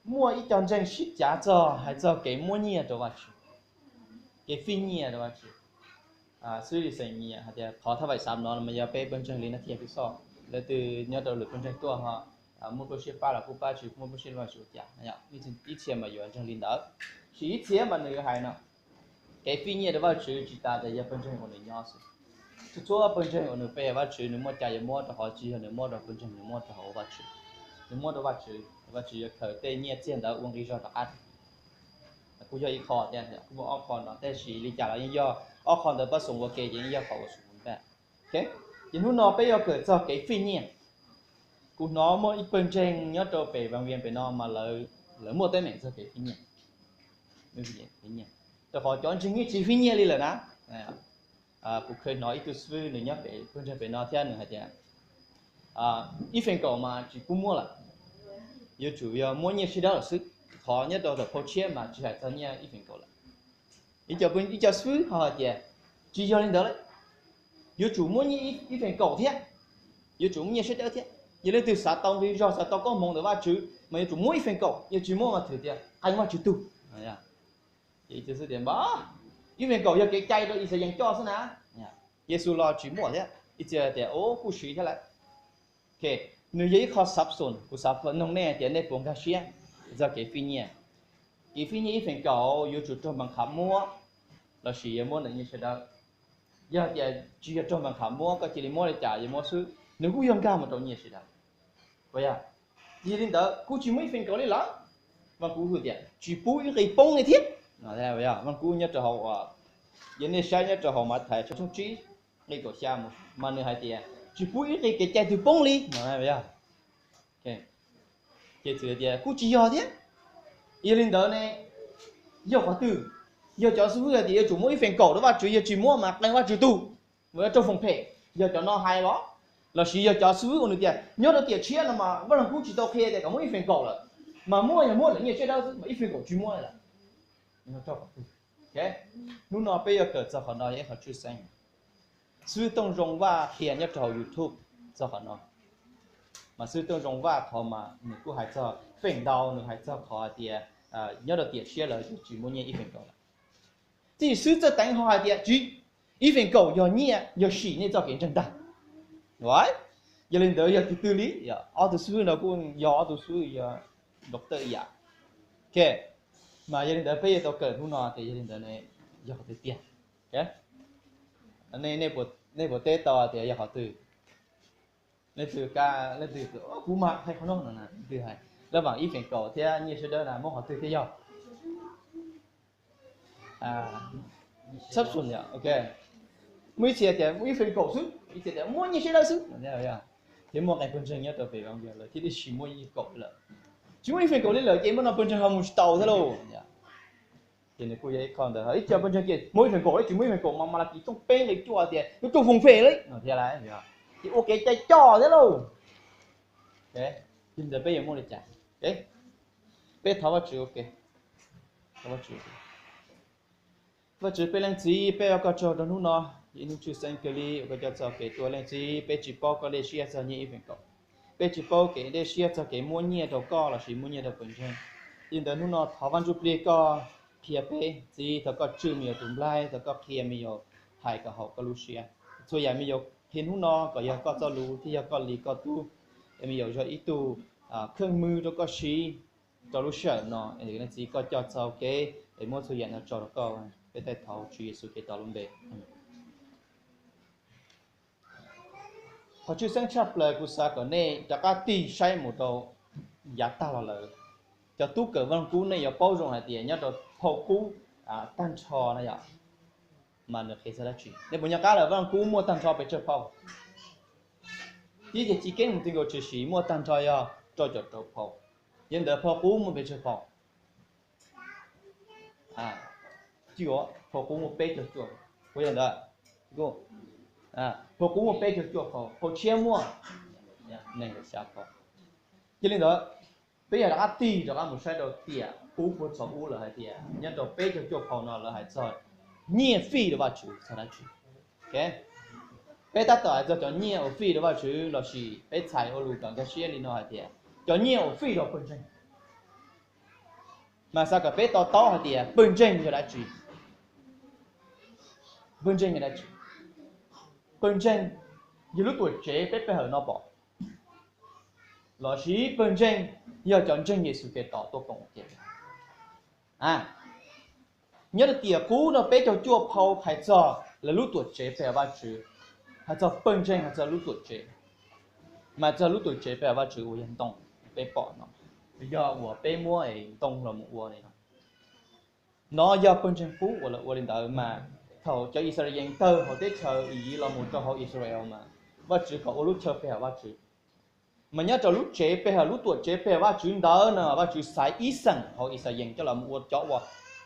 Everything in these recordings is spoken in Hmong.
muaj ib co ntseeg sib cav txog hais txog kev muab nyiaj rau Vajtswv, kev fij nyiaj rau Vajtswv. Xib hwb Lis Xeem Nyiam hais tias qhov thaj vajim xav no mas yog peb pawg ntseeg li no thiab xwb. Lawv twb nyob rau lwm pawg ntseeg tuaj ho muab peb siab pab los kuj pab, tsis muab peb siab los tsis ua cas. Ib txhia mas yuav ntseeg li ntawd, sis ib txhia mas nws hais no, kev fij nyiaj rau Vajtswv tsis tas tas yog pawg ntseeg uas nws nyob xwb. Txhua txhua pawg ntseeg uas nws pe Vajtswv nws muaj cai yuav muab rau hauv, tsis yog nws muab rau pawg ntseeg, nws muab rau hauv Vajtswv. Nws muab rau Vajtswv, Vajtswv yuav khaws tej nyiaj txiag ntawd ua nqi zog rov qab. Kuj yog ib qho thiab, kuj muaj ob qho no, tab sis li cas los yeej yog ob qho ntawd pab xoom ua ke ces yeej yog qhov uas xoom ua ntej. Ces hnub no peb yuav kawm txog kev fij nyiaj. Kuv hnov muaj ib pawg ntseeg nyob rau pem Vaj Vias pem no mas lawv muaj teeb meem txog kev fij nyiaj. Rau qhov cov ntseeg yeej tsis fij nyiaj li lawm na. Kuv kheev hnov ib tug xib hwb nws nyob pem pawg ntseeg pem no thiab nws hais tias ib feem kaum mas tsis pub muab lawm, yuav tsum yog muab nyiaj sib dawb lawm xwb. Qhov nyob rau tom phau tshiab mas tsis hais txog nyiaj ib feem kaum lawm. Ib co xib hwb ho hais tias tsis yog li ntawd lawm, yuav tsum muab nyiaj ib feem kaum thiab, yuav tsum muab nyiaj sib dawb thiab. Yog leej twg xav tau nqi zog, xav tau koob hmoov ntawm Vajtswv mas yuav tsum muab ib feem kaum, yog tsis muab mas thwm tias qee Vajtswv tug. Ces ib tug xib hwb tias, ib feem kaum yog kev cai rau Yixalayees coj xwb na. Yexus los tsis muaj thiab. Ib txhia tias kuj siv thiab lawm. Nws yog ib qho xav xoom, kuv xav noog nej tias nej puas nkag siab txog kev fij nyiaj. Kev fij nyiaj ib feem kaum yuav tsum raug Npas Qham muab lossis yuav muab ntawm nyiaj sib dawb. Yog tias tsis yog raug Npas Qham muab, koj cia li muab li cas yuav muab xwb, nws kuj yog nkag mus rau nyiaj sib dawb. Yog li ntawd kuj tsis muab ib feem kaum li lawm. Vaj Kub tias tsis pub ib nqi poob li thiab. Vaj Kub nyob rau hauv, yog nej saib nyob rau hauv Mathais tshooj tsib nqi kaum xya mus mas nws hais tias tsis pub ib nqi kev cai twg poob li. Ces txwm tias kuj tsis yog thiab. Yog li ntawd ne, yog qhov twg? Yog cov xib hwb hais tias yuav tsum muab ib feem kaum rau Vajtswv, yog tsis muab mas qee Vajtswv tug, mus ua raug foom phem, yog cov no hais los? Lossis yog cov xib hwb uas nws tias nyob rau tiam tshiab no mas Vaj Leej Kub tsis tau qhia tias kom muab ib feem kaum lawm, mas muab yog muab ntawm nyiaj sib dawb xwb mas ib feem kaum tsis muab li lawm? Hnub no peb yuav kawm txog qhov no yog ib qho tshwj xeeb. Xib hwb Tooj Zoo Vaj qhia nyob rau hauv YouTube txog qhov no. Mas xib hwb Tooj Zoo Vaj qhov mas nws kuj hais txog feem ntau, nws hais txog qhov hais tias nyob rau tiam tshiab lawm ces tsis muaj nyiaj ib feem kaum lawm. Tiam sis xib hwb Txawj Teev ho hais tias tsis, ib feem kaum yog nyiaj, yog sim nej txoj kev ntseeg ntag. Yog li ntawd yog tus twg li? Ob tug xib hwb no kuj yog ob tug xib hwb yog doctor ib yam. Mas yog li ntawd peb yuav tau kawm hnub no tias yog li ntawd yog qhov twg tiag. Nej puas teb tau tias yog qhov twg? Leej twg, leej twg, kuv mas hais qhov no no, leej twg hais, lab vam ib feem kaum thiab nyiaj sib dawb na muab qhov twg thiaj yog? Xab xum, ok. Muaj ib txhia tias muab ib feem kaum xwb, ib txhia tias muab nyiaj sib dawb xwb. Thiab muaj qee pawg ntseeg nyob rau pem Vaj Vias lawv thiaj li tsis muab ib feem kaum li lawm. Tsis muab ib feem kaum li lawm ces muaj no pawg ntseeg ho mus tsis tau thiab lauj. Ces nws kuj yog ib qho ntawd, ib co pawg ntseeg tias muab ib feem kaum, tsis muab ib feem kaum mas Malakis tshooj peb nqe cuaj tias yuav raug foom phem li no thiab lauj. Ces ua kev cai coj thiab lauj. Yog li ntawd peb yuav muaj li cas? Peb thov Vajtswv ua ke. Vajtswv, peb Leej Txiv, peb ua koj tsaug rau hnub no, ib hnub tshwj xeeb kawg li uas koj coj txoj kev tuaj. Leej Txiv, peb tsis paub koj dej siab txog nyiaj ib feem kaum. Peb tsis paub kev dej siab txog kev muab nyiaj rau koj lossis muab nyiaj rau pawg ntseeg. Yog li ntawd hnub no thov Vaj Ntsujplig koj qhia peb. Txiv, thov koj tswj me nyuam tus nplaig, thov koj qhia me nyuam hais kom haum koj lub siab. Txhua yam me nyuam qhia hnub no kom yog koj txoj lus thiab yog koj li koj tub, es me nyuam yog ib tug kheej mws rau koj siv rau lub sij hawm no. Leej Txiv, koj coj txoj kev es muab txhua yam no tso rau koj. Peb taij thov Tswv Yexus Khetos lub npe. Qhov tshwj xeeb tshaj plaws kuv xav kom nej rov qab tig saib mus rau yav tag los lawm. Cov tub kawm Vaj Leej Kub nej yuav paub zoo hais tias nyob rau phau qub tag nrho na yom, mas nws qhia txog dab tsi. Nej puas nco qab lawm, Vaj Leej Kub muaj tag nrho pes tsawg phau? Ib ce ci keeb mus ti nkaus tshwm sim muaj tag nrho yog rau caum rau phau. Yog li ntawd phau qub muaj pes tsawg phau? Phau qub muaj peb caug cuaj, puas yog ntawd? Phau qub muaj peb caug cuaj phau, phau tshiab muaj nees nkaum xya phau. Yog li ntawd, peb yog rov qab tig rov qab mus saib rau tiam qub puag thaum ub lawv hais tias nyob rau peb caug cuaj phau no lawv hais txog nyiaj fij rau Vajtswv txog dab tsi. Peb tab tom hais txog cov nyiaj uas fij rau Vajtswv lossis peb txhais ua lus kom nkag siab li no hais tias cov nyiaj uas fij rau pawg ntseeg. Mas xav kom peb to taub hais tias pawg ntseeg yog dab tsi? Pawg ntseeg yog dab tsi? Pawg ntseeg yog lub tuam tsev peb pe hawm no pom, lossis pawg ntseeg yog cov ntseeg Yexus Khetos tuaj koom ua ke? Nyob rau tiam qub no peb caug cuaj phau hais txog lawv lub tuam tsev pe hawm Vajtswv, hais txog pawg ntseeg hais txog lub tuam tsev, mas txog lub tuam tsev pe hawm Vajtswv uas yog ntoo peb pom no, yog uas peb muab ntoo los mus ua li no. No yog pawg ntseeg qub uas lawv ua li ntawd mas thaum cov Yixalayees tawg hauv teb chaws Iziv los mus rau hauv Israel mas Vajtswv kom ua lub chaw pe hawm Vajtswv. Mas nyob rau lub tsev pe hawm, lub tuam tsev pe hawm Vajtswv ntawd no Vajtswv xaiv ib xeem hauv Yixalayees coj los mus ua cov uas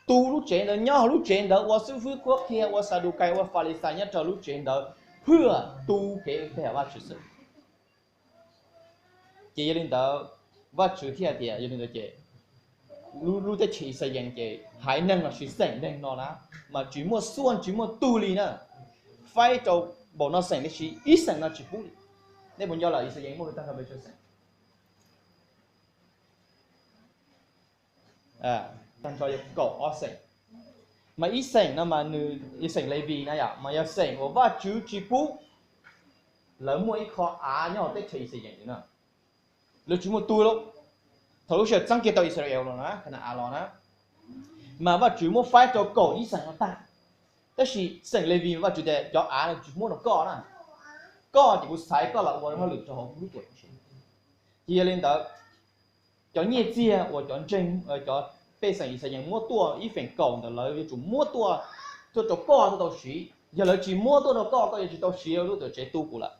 tu lub tsev ntawd, nyob hauv lub tsev ntawd ua xib fwb qhuab qhia, ua Xadukais, ua Falixais nyob rau lub tsev ntawd, phwj tu kev pe hawm Vajtswv xwb. Ces yog li ntawd, Vajtswv thiaj tias yog li ntawd ces lub teb chaws Yixalayees ces haiv neeg lossis xeem neeg no na, mas tsis muaj xuaj tsis muaj tug li na, faib rau npaum no xeem tiam sis ib xeem no tsis pub li. Nej puas nco lawm Yixalayees muaj tag nrho pes tsawg xeem? Tag nrho yog kaum ob xeem. Mas ib xeem no mas nws xeem Levis na yom, mas yog xeem uas Vajtswv tsis pub lawv muaj ib qho av nyob hauv teb chaws Yixalayees na. Lawv tsis muaj tug li. Thaum lub sij hawm txeeb kiag tau Israel los na, Kana-as los na, mas Vajtswv muab faib rau kaum ib xeem no tag. Tab sis xeem Levis Vajtswv tias cov av no tsis muab rau koj na, koj ces kuv xaiv koj los ua hauj lwm rau hauv lub tuam tsev. Ces yog li ntawd, cov nyiaj txiag uas cov ntseeg, cov pej xeem Yixalayees muab tuaj ib feem kaum ntawd lawv yuav tsum muab tuaj, tuaj rau koj tuaj tau siv. Yog lawv tsis muab tuaj rau koj, koj yuav tsis tau siv lub tuam tsev tu kuv lawm.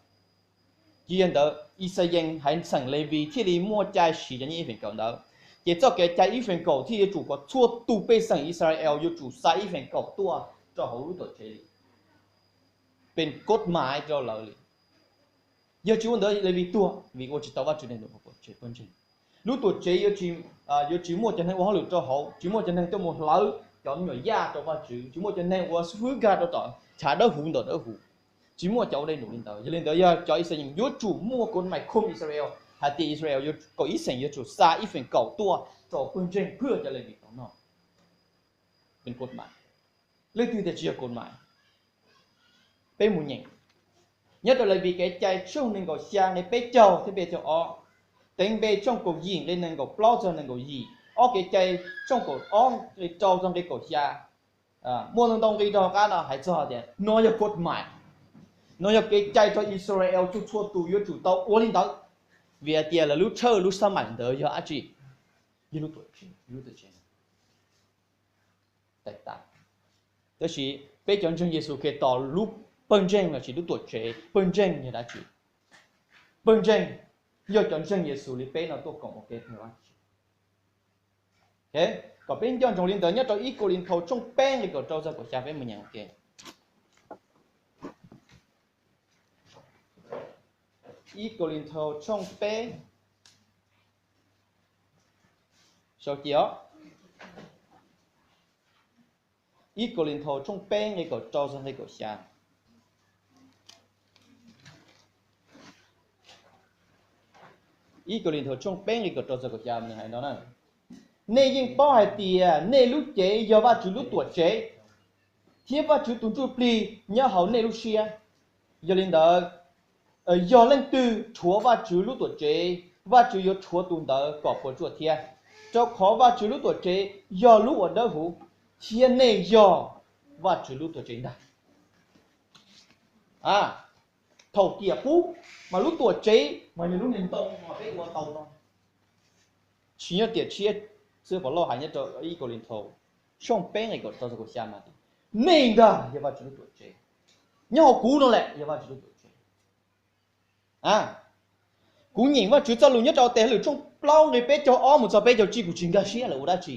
Ces yog ntawd Yixalayees haiv xeem Levis thiaj li muaj cai siv cov nyiaj ib feem kaum ntawd. Ces txoj kev cai ib feem kaum thiaj yuav tsum kom txhua tus pej xeem Israel yuav tsum xa ib feem kaum tuaj rau hauv lub tuam tsev li, pes kod mais rau lawv li. Yog tsis ua ntawd Levis tuag vim ua tsis tau Vajtswv neeg tuam tsev pawg ntseeg. Lub tuam tsev yuav tsis muaj cov neeg ua hauj lwm rau hauv, tsis muaj cov neeg tuaj mus hlawv cov me nyuam yaj rau Vajtswv, tsis muaj cov neeg ua xib fwb nkag rau tom chav dawb huv ntawm dawb huv, tsis muaj cov ua dej num li ntawd. Yog li ntawd yog cov Yixalayees yuav tsum muaj kod mais khom Israel hais tias Israel kaum ib xeem yuav tsum xa ib feem kaum tuaj rau pawg ntseeg phwj cov Levis tau noj. Pes kod mais. Leej twg tias tsis yog kod mais? Peb mus nyeem nyob rau Levis kev cai tshooj nees nkaum xya nqe peb caug thiab peb caug ob, Teev Npe tshooj kaum yim nqe nees nkaum plaub txog nees nkaum yim, ob kev cai tshooj kaum ob nqe rau txog nqe kaum xya. Muaj ntau ntau nqe rau hauv qab no hais txog tias no yog kod mais, no yog kev cai rau Israel txhua txhua tus yuav tsum tau ua li ntawd, vim hais tias lawv lub tshawj lub xab mais ntawd yog dab tsi? Yog lub tuam tsev, lub tuam tsev. Tab sis peb cov ntseeg Yexus Khetos lub pawg ntseeg lossis lub tuam tsev, pawg ntseeg yog dab tsi? Pawg ntseeg yog cov ntseeg Yexus li peb no tuaj koom ua ke. Kom peb nco ntsoov li ntawd nyob rau ib Kauleethaus tshooj peb nqe kaum rau txog kaum xya peb mus nyeem ua ke. Ib Kauleethaus tshooj peb, sau cia os. Ib Kauleethaus tshooj peb nqe kaum rau txog nqe kaum xya. Ib Kauleethaus tshooj peb nqe kaum rau txog kaum xya nws hais no na: Nej yeej paub hais tias nej lub cev yog Vajtswv lub tuam tsev, thiab Vajtswv tus Ntsuj Plig nyob hauv nej lub siab. Yog li ntawd, yog leej twg rhuav Vajtswv lub tuam tsev, Vajtswv yuav rhuav tus ntawd kom puas tsuaj thiab, rau qhov Vajtswv lub tuam tsev yog lub uas dawb huv, thiab nej yog Vajtswv lub tuam tsev ntag. Thaum tiam qub mas lub tuam tsev mas yog lub niag ntoo uas peb ua tau no. Tsis nyob tiam tshiab xwb, Paulus hais nyob rau ib Kauleethaus tshooj peb nqe kaum rau txog kaum xya mas tias nej ntag yog Vajtswv lub tuam tsev, nyob hauv kuv no lawm yog Vajtswv lub tuam tsev. Kuv nyeem Vajtswv txoj lus nyob rau Tes Hauj Lwm tshooj plaub nqe peb caug ob mus txog peb caug tsib kuv tsis nkag siab lawv ua dab tsi.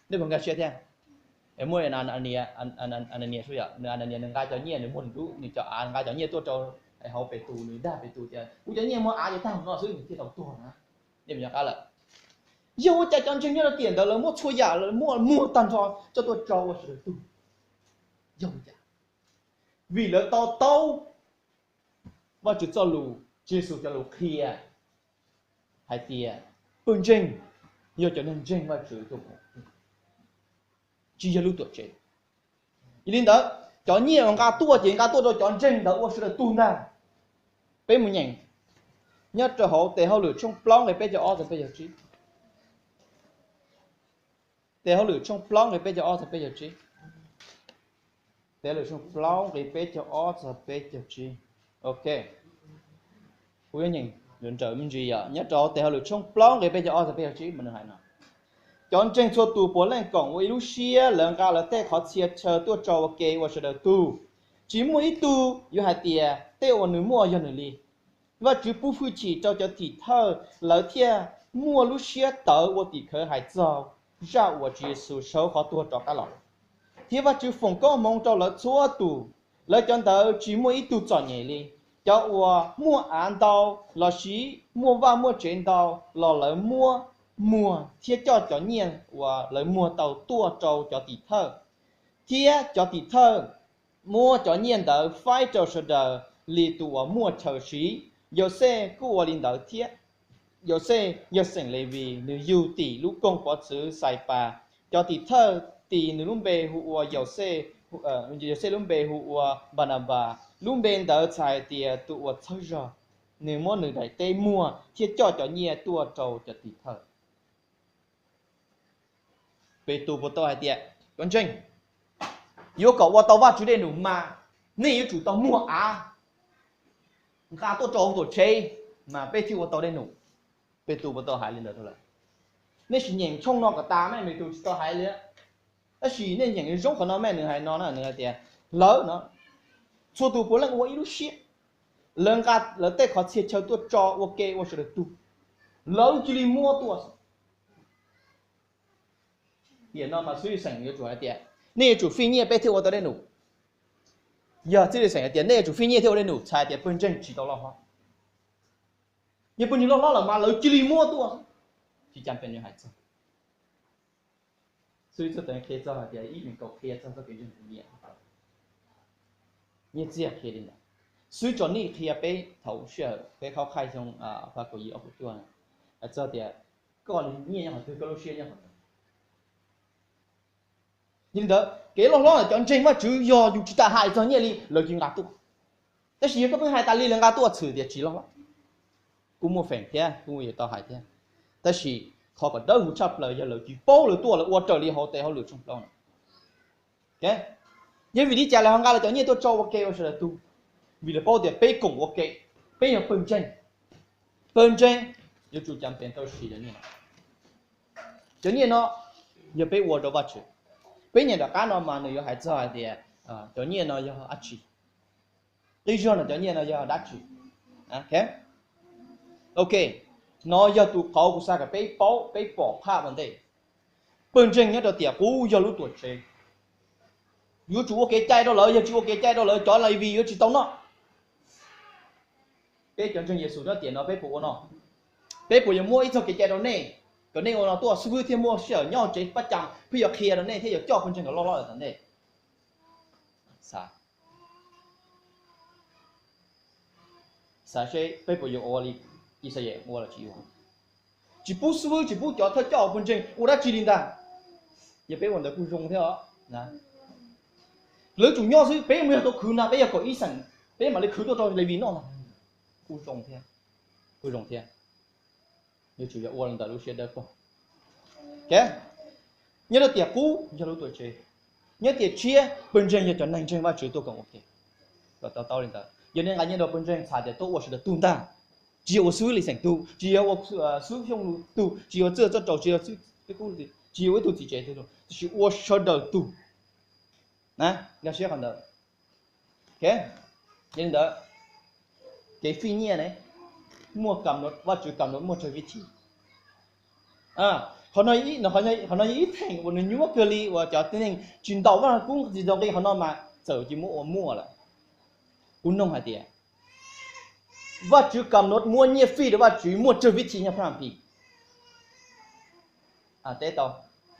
Nej puas nkag siab thiab? Muaj Ananias, Ananias nws nqa cov nyiaj, nws muag nws lub, nws cov av, nqa cov nyiaj tuaj rau hauv Petus, nws dag Petus tias kuv cov nyiaj muag av ces tag mus no xwb, nws thiaj tau tuag na. Nej puas nco qab lawm? Yog ua cas cov ntseeg nyob rau tiam ntawd lawv muab txhua yam lawv muaj muag tag nrho coj tuaj tso ua sawv daws tug? Yog ua cas? Vim lawv to taub Vajtswv txoj lus, Tswv Yexus cov lus qhia hais tias pawg ntseeg yog cov neeg ntseeg Vajtswv tuaj mus. tsis yog lub tuam tsev. Yog li ntawd, cov nyiaj uas nqa tuaj ces nqa tuaj rau cov ntseeg ntawd ua sawv daws tug ntag. Peb mus nyeem nyob rau hauv Tes Hauj Lwm tshooj plaub nqe peb caug ob txog peb caug tsib. Tes Hauj Lwm tshooj plaub nqe peb caug ob txog peb caug tsib. Tes Hauj Lwm tshooj plaub nqe peb caug ob txog peb caug tsib. Ok. Kuv yuav nyeem nrawm nrawm me ntsis yom, nyob rau Tes Hauj Lwm tshooj plaub nqe peb caug ob txog peb caug tsib mas nws hais no: Cov ntseeg txhua tus puav leej koom ua ib lub siab, lawv nqa lawv tej qhov txhia chaw tuaj tso ua ke ua sawv daws tug. Tsis muaj ib tug yuav hais tias tej uas nws muaj yog nws li. Vajtswv pub hwj chim rau cov tim thawj, lawv thiaj muaj lub siab tawv ua tim khawv hais txog zaj uas Tswv Yexus sawv qhov tuag rov qab los. Thiab Vajtswv foom koob hmoov rau lawv txhua tus, lawv cov ntawd tsis muaj ib tug txom nyem li. Cov uas muaj av ntau lossis muaj vaj muaj tsev ntau los lawv muab muag thiab coj cov nyiaj uas lawv muag tau tuaj rau cov tim thawj, thiab cov tim thawj muab cov nyiaj ntawd faib rau sawv daws li tus uas muaj chaw siv. Yauxej kuj ua li ntawd thiab. Yauxej yog xeem Levis, nws yug tim lub koog pov txwv Xaipas. Cov tim thawj tis nws lub npe hu ua Yauxej, Yauxej lub npe hu ua Npananpas, lub npe ntawd txhais tias tus uas txhawb zog. Nws muab nws daim teb muag thiab coj cov nyiaj tuaj rau cov tim thawj. Petus puas tau hais tias, cov ntseeg, yuav kom ua tau Vajtswv dej num mas nej yuav tsum tau muag av nqa tuaj rau hauv tuam tsev mas peb thiaj ua tau dej num? Petus puas tau hais li ntawd rau lawv? Nej sim nyeem tshooj no kom tas mas Petus tsis tau hais li. Tab sis nej nyeem zoo qhov no mas nws hais no na, nws hais tias lawv no txhua tus puav leej ua ib lub siab, lawv nqa lawv tej qhov txhia chaw tuaj tso ua ke ua sawv daws tug, lawv cia li muab tuaj. Tiam no mas xib hwb xeem yuav tsum hais tias nej yuav tsum fij nyiaj peb thiaj ua tau dej num. Yog xib hwb xeem hais tias nej yuav tsum fij nyiaj thiaj ua dej num txhais tias pawg ntseeg tsis tau loj hlob. Yog pawg ntseeg loj hlob lawm mas lawv cia li muab tuaj. Tsis cas pawg ntseeg hais txog, xib hwb txog qhia txog hais tias ib feem kaum qhia txog txoj kev ntseeg nyiaj, nyiaj txiag qhia li ntawd. Xib hwb tso nij qhia peb thaum sij hawm peb qhab qhaij xyoo phav kaum yim ob phav cuaj, hais txog tias koj nyiaj nyob qhov twg koj lub siab nyob qhov ntawd. Yog li ntawd kev loj hlob ntawm cov ntseeg Vajtswv yog yus tsis tas hais txog nyiaj li lawv cia li nqa tuaj. Tab sis yog koj pheej hais tas li lawv nqa tuaj txhwm tias tsis loj hlob. Kuj muaj feem thiab kuj yuav tau hais thiab. Tab sis qhov kom dawb huv tshaj plaws yog lawv tsis paub lawv tuaj lawv ua raws li hauv tes hauj lwm tshooj plaub no. Yog vim li cas lawv ho nqa lawv cov nyiaj tuaj tso ua ke ua sawv daws tug? Vim lawv paub tias peb koom ua ke, peb yog pawg ntseeg. Pawg ntseeg yuav tsum cam pees tau siv cov nyiaj no. Cov nyiaj no yog peb ua rau Vajtswv. Peb nyeem nram qab no mas nws yuav hais txog hais tias cov nyiaj no yog dab tsi. Qib zog no cov nyiaj no yog dab tsi? Ok, no yog tus qauv kuv xav kom peb paub peb pom phaj ua ntej. Pawg ntseeg nyob rau tiam qub yog lub tuam tsev. Yuav tsum ua kev cai rau lawv, yog tsis ua kev cai rau lawv cov Levis yuav tsis tau noj. Peb cov ntseeg Yexus nyob tiam no peb puas ua no? Peb puas yuav muab ib txoj kev cai rau nej, kom nej ua no tuaj xib hwb thiaj muaj sij hawm nyob tsev pab cas pheej yuav qhia rau nej thiab yuav coj pawg ntseeg kom loj hlob lawm tom ntej? Xav seb peb puas yuav ua li Ixayees ua los tsis ua. Tsis pub xib hwb tsis pub cov thawj coj pawg ntseeg ua dab tsi li ntag. Yog peb ua ntawd kuj zoo thiab os. Lawv tsum nyob xwb peb mus yog tau khwv na, peb yog kaum ib xeem, peb mam li khwv tuaj rau Levis noj no. Kuj zoo thiab, kuj zoo thiab. Yuav tsum yog ua li ntawd lub siab dawb paug. Nyob rau tiam qub yog lub tuam tsev, nyob tiam tshiab pawg ntseeg yog cov neeg ntseeg Vajtswv tuaj koom ua ke. Kom to taub li ntawd, yog nej nqa nyiaj rau pawg ntseeg txhais tias tuaj ua sawv daws tug ntag, tsis yog ua xib hwb Lis Xeem tug, tsis yog ua xib hwb Xyooj Lus tug, tsis yog ua txwj txoj rau, tsis yog, tsis yog ua ib tug txiv tsev tug, tiam sis ua sawv daws tug. Nkag siab qhov ntawd. Yog li ntawd, kev fij nyiaj ne, muaj kam, Vajtswv kam no muaj tsawg vib thib. Qhov no yog ib theem uas nws nyuaj kawg li uas cov tib neeg tsis ntaus Vaj Lug Kub tsis tau nqi qhov no mas txawm cia muab ua muaj lawm. Kuv noog hais tias Vajtswv kam no muab nyiaj fij rau Vajtswv muaj tsawg vib thib nyob Paj Naj Phis? Teb tau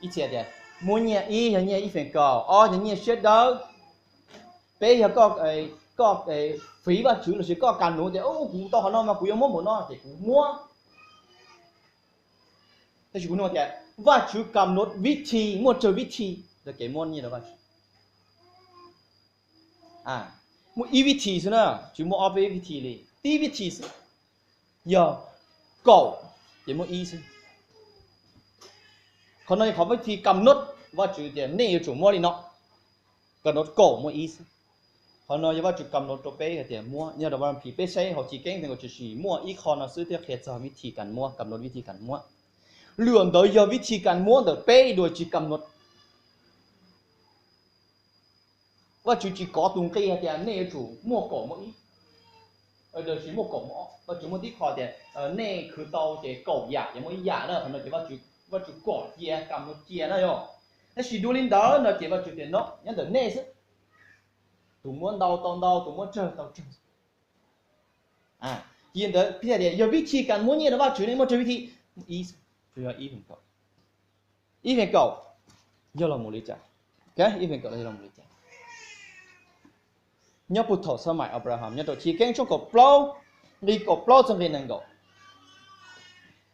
ib txhia tias muab nyiaj, ib yog nyiaj ib feem kaum, ob yog nyiaj siab dawb, peb yog koj fiv Vajtswv lossis koj kam nuv tias kuv tau qhov no mas kuv yuav muab npaum no ces kuv muab. Tab sis kuv nug tias Vajtswv kam nuv vib thib, muaj tsawg vib thib? Rau kev muab nyiaj rau Vajtswv. Muaj ib vib thi xwb na, tsis muaj ob peb vib thi li, tib vib thi xwb, yog kaum ces muaj ib xwb. Qhov no yog qhov vib thi kam nod Vajtswv tias nej yuav tsum muab li no, kam nod kaum muaj ib xwb. Qhov no yog Vajtswv kam nod rau peb hais tias muab. Nyob rau Vaj Phim peb saib hauv Chiv Keeb nees nkaum tsib muaj ib qho no xwb thiab qhia txog vib thi kam muab, kam nod vib thi kam muab. Lwm ntawd yog vib thi kam muab ntawm peb dua tsis kam nod. Vajtswv tsis kov tus nqi hais tias nej yuav tsum muaj kaum muaj ib, los sis muaj kaum muaj ob. Vajtswv muaj tib qho tias nej khwv tau ces kaum yam ces muaj ib yam na, qhov no ces Vajtswv kom cia kam nod cia na yog. Tab sis dua li ntawd no ces Vajtswv tias no nyob ntawm nej xwb, tus muab ntau tau ntau, tus muab tsawg tau tsawg. Ces ntawd thiaj tias yog vib thi kam muab nyiaj rau Vajtswv nej muaj tsawg vib thi? Ib, ib feem kaum. Ib feem kaum yog los mus li cas? Ib feem kaum yog los mus li cas? Nyob puag thaum xab maim Abraham, nyob rau Chiv Keeb tshooj kaum plaub nqe kaum plaub txog nqe nees nkaum.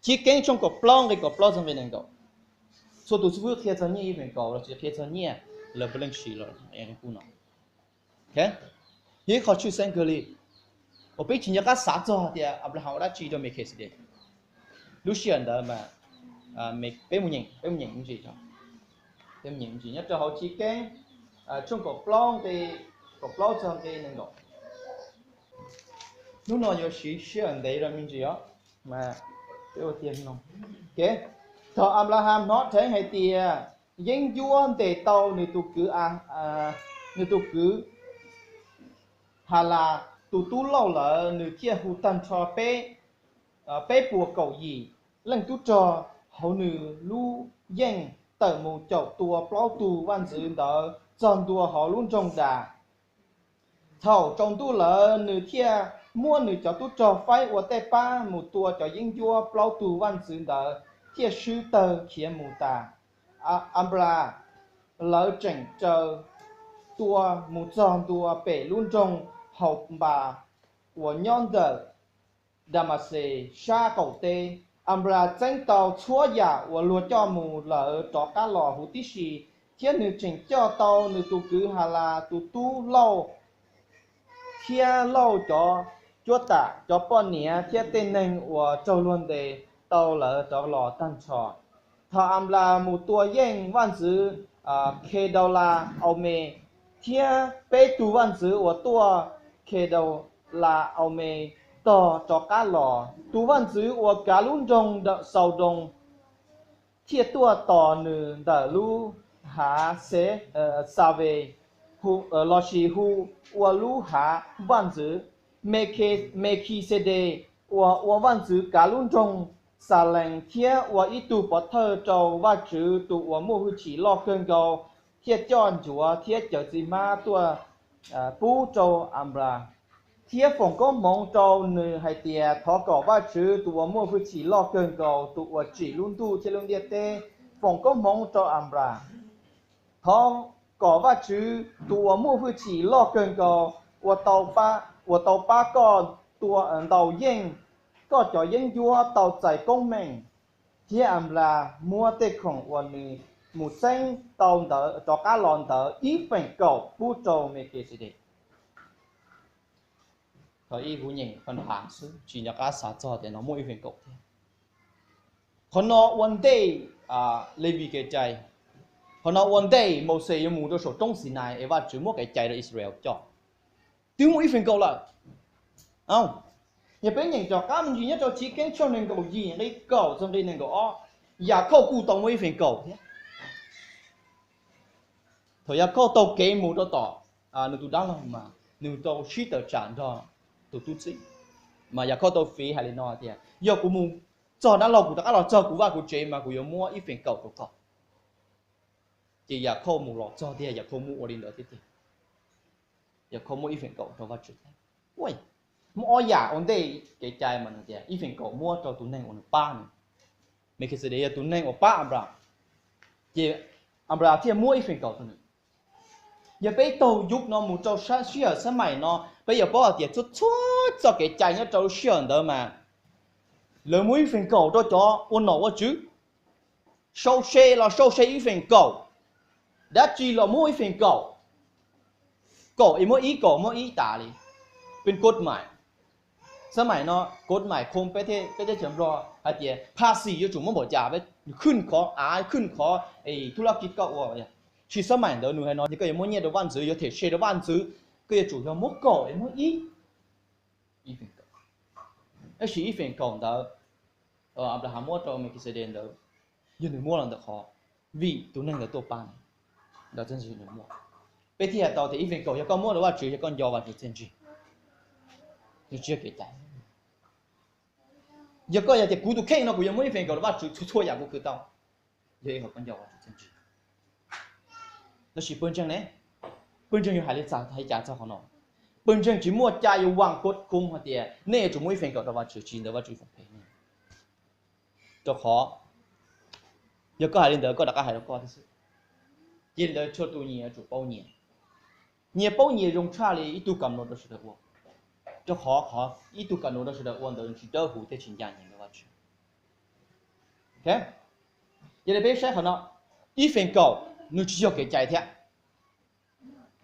Chiv Keeb tshooj kaum plaub nqe kaum plaub txog nqe nees nkaum. Txhua tus xib fwb qhia txog nyiaj ib feem kaum los sis qhia txog nyiaj, lawv puav leej siv los kuv no. Yog ib qho tshwj xeeb kawg li uas peb tsis nco qab xav txog tias Abraham ua dab tsi rau Mekhixedes. Lub sij hawm ntawd mas peb mus nyeem, peb mus nyeem ntsis, peb mus nyeem ntsis nyob rau hauv Chiv Keeb tshooj kaum plaub nqe kaum plaub txog nqe nees nkaum. Hnub no yuav siv sij hawm ntev rau me ntsis os, mas peb ua tiag no. Thaum Anplaham hnov dheev hais tias yeeb ncuab ntes tau nws tus kwv, nws tus kwv Halas tus tub Lauj lawm, nws thiaj hu tag nrho peb, peb puas kaum yim leej tub rog hauv nws lub yeej tawm mus caum tua plaub tug vaj ntxwv ntawd txog ntua hauv lub nroog Das. Thaum tsaus ntuj lawm, nws thiaj muab nws cov tub rog faib ua tej pab mus tua cov yeeb ncuab plaub tug vaj ntxwv ntawd thiaj swb tawg khiav mus tas. Anplas lawv tseem raws tua mus txog ntua pem lub nroog Haunpas uas nyob ntawm Damaxes sab qaum teb. Anplas txeeb tau txhua yam uas luag coj mus lawm rov qab los huv tib si, thiab nws tseem coj tau nws tus kwv Halas tus tub Lauj thiab Lauj cov cuab tam, cov poj niam thiab tej neeg uas raug luag ntes tau lawm rov los tag nrho. Thaum Anplas mus tua yeej vaj ntxwv Khedaulas-aumes thiab peb tug vaj ntxwv uas tuaj Khedaulas-aumes tog rov qab los, tus vaj ntxwv uas kav lub nroog Xaudoos thiaj tuaj tos nws ntawm lub hav Xes, Xaves, lossis hu ua lub hav vaj ntxwv. Mekhisedes uas ua vaj ntxwv kav lub nroog Xalees thiab ua ib tug pov thawj rau Vajtswv tus uas muaj hwj chim loj kawg nkaus thiaj coj ncuav thiab cawv txiv hmab tuaj pub rau Anplas, thiab foom koob hmoov rau nws hais tias, thov kom Vajtswv tus uas muaj hwj chim loj kawg nkaus, tus uas tsim lub ntuj thiab lub ntiaj teb, foom koob hmoov rau Anplas. Thov kom Vajtswv tus uas muaj hwj chim loj kawg nkaus uas tau pab koj tua ntaus yeej, koj cov yeeb ncuab tau txais koob meej. Thiab Anplas muab tej khoom uas nws mus txeeb tau ntawd rov qab los ntawd ib feem kaum pub rau Mekhisedes. Thaum ib kuv nyeem qhov no xwb tsis nco qab xav txog tias no muaj ib feem kaum thiab. Qhov no ua ntej Levis kev cai, qhov no ua ntej Mauxes yuav mus rau saum roob Xinais es Vajtswv muab kev cai rau Israel coj. Twb muaj ib feem kaum lawm. Yog peb nyeem rov qab me ntsis nyob rau Chiv Keeb tshooj nees nkaum yim nqe kaum txog nqe nees nkaum ob, Yakhauj kuj tau muaj ib feem kaum thiab. Thaum Yakhauj taug kev mus rau tom nws tus dab laug mas nws tau sib tawm tsam nrog tus tub txib, mas Yakhauj tau fiv hais li no tias, yog kuv mus txog dab laug kuv rov qab los txog kuv vaj kuv tsev mas kuv yuav muab ib feem kaum rau koj. Ces Yakhauj mus los txog tiag Yakhauj muab ua li ntawd thiab tiag. Yakhauj muab ib feem kaum rau Vajtswv thiab. Muaj ob yam ua ntej kev cai mas nws tias ib feem kaum muab rau tus neeg uas nws pab nws. Mekhisedes yog tus neeg uas pab Anplas, ces Anplas thiaj muab ib feem kaum rau nws. Yog peb taug yug no mus rau sij hawm xab maim no peb yuav paub hais tias txhua txhua txoj kev cai nyob rau lub sij hawm ntawd mas lawv muab ib feem kaum rau cov ua nom ua tswv. Sau se los sau se ib feem kaum. Dab tsi los muab ib feem kaum, kaum es muab ib, kaum muab ib tas li. Peb kod mais, xab mais no kod mais khoo peb teb chaws Nplog hais tias phaj xim yuav tsum muab npaum cas, khwj khov av, khwj khov es thuj lab kis koj ua. Tsis, xab mais ntawd nws hais no yog koj yuav muab nyiaj rau vaj ntxwv, yuav them se rau vaj ntxwv, koj yuav tsum yog muab kaum es muab ib, ib feem kaum. Tab sis ib feem kaum ntawd Anplaham muab rau Mekhixedes ntawd, yog nws muab los ntawm qhov vim tus neeg ntawd tuaj pab nws, ntawd txiaj ntsig nws muab. Peb thiaj hais tau tias ib feem kaum yog koj muab rau Vajtswv, yog koj nco Vajtswv txiaj ntsig, nws tsis yog kev cai. Yog koj yog tias kuv tus kheej no kuv yuav muab ib feem kaum rau Vajtswv txhua txhua yam kuv khwv tau, yog ib qho koj nco Vajtswv txiaj ntsig. Tab sis pawg ntseeg ne, pawg ntseeg yuav hais li cas, hais cas txog qhov no? Pawg ntseeg tsis muaj cai yuav vam kod khoo hais tias nej yuav tsum muab ib feem kaum rau Vajtswv, tsis ntawd Vajtswv foom phem nej. Rau qhov yog koj hais li ntawd koj rov qab hais rau koj thiab xwb. Ces li ntawd txhua tus nyias yuav tsum paub nyias, nyias paub nyias zoo tshaj li ib tug kam no rau sawv daws ua. Rau qhov qhov ib tug kam no rau sawv daws ua ntawd tsis dawb huv thiab tsis ncaj ncees rau Vajtswv. Yog li peb saib qhov no, ib feem kaum nws tsis yog kev cai thiab.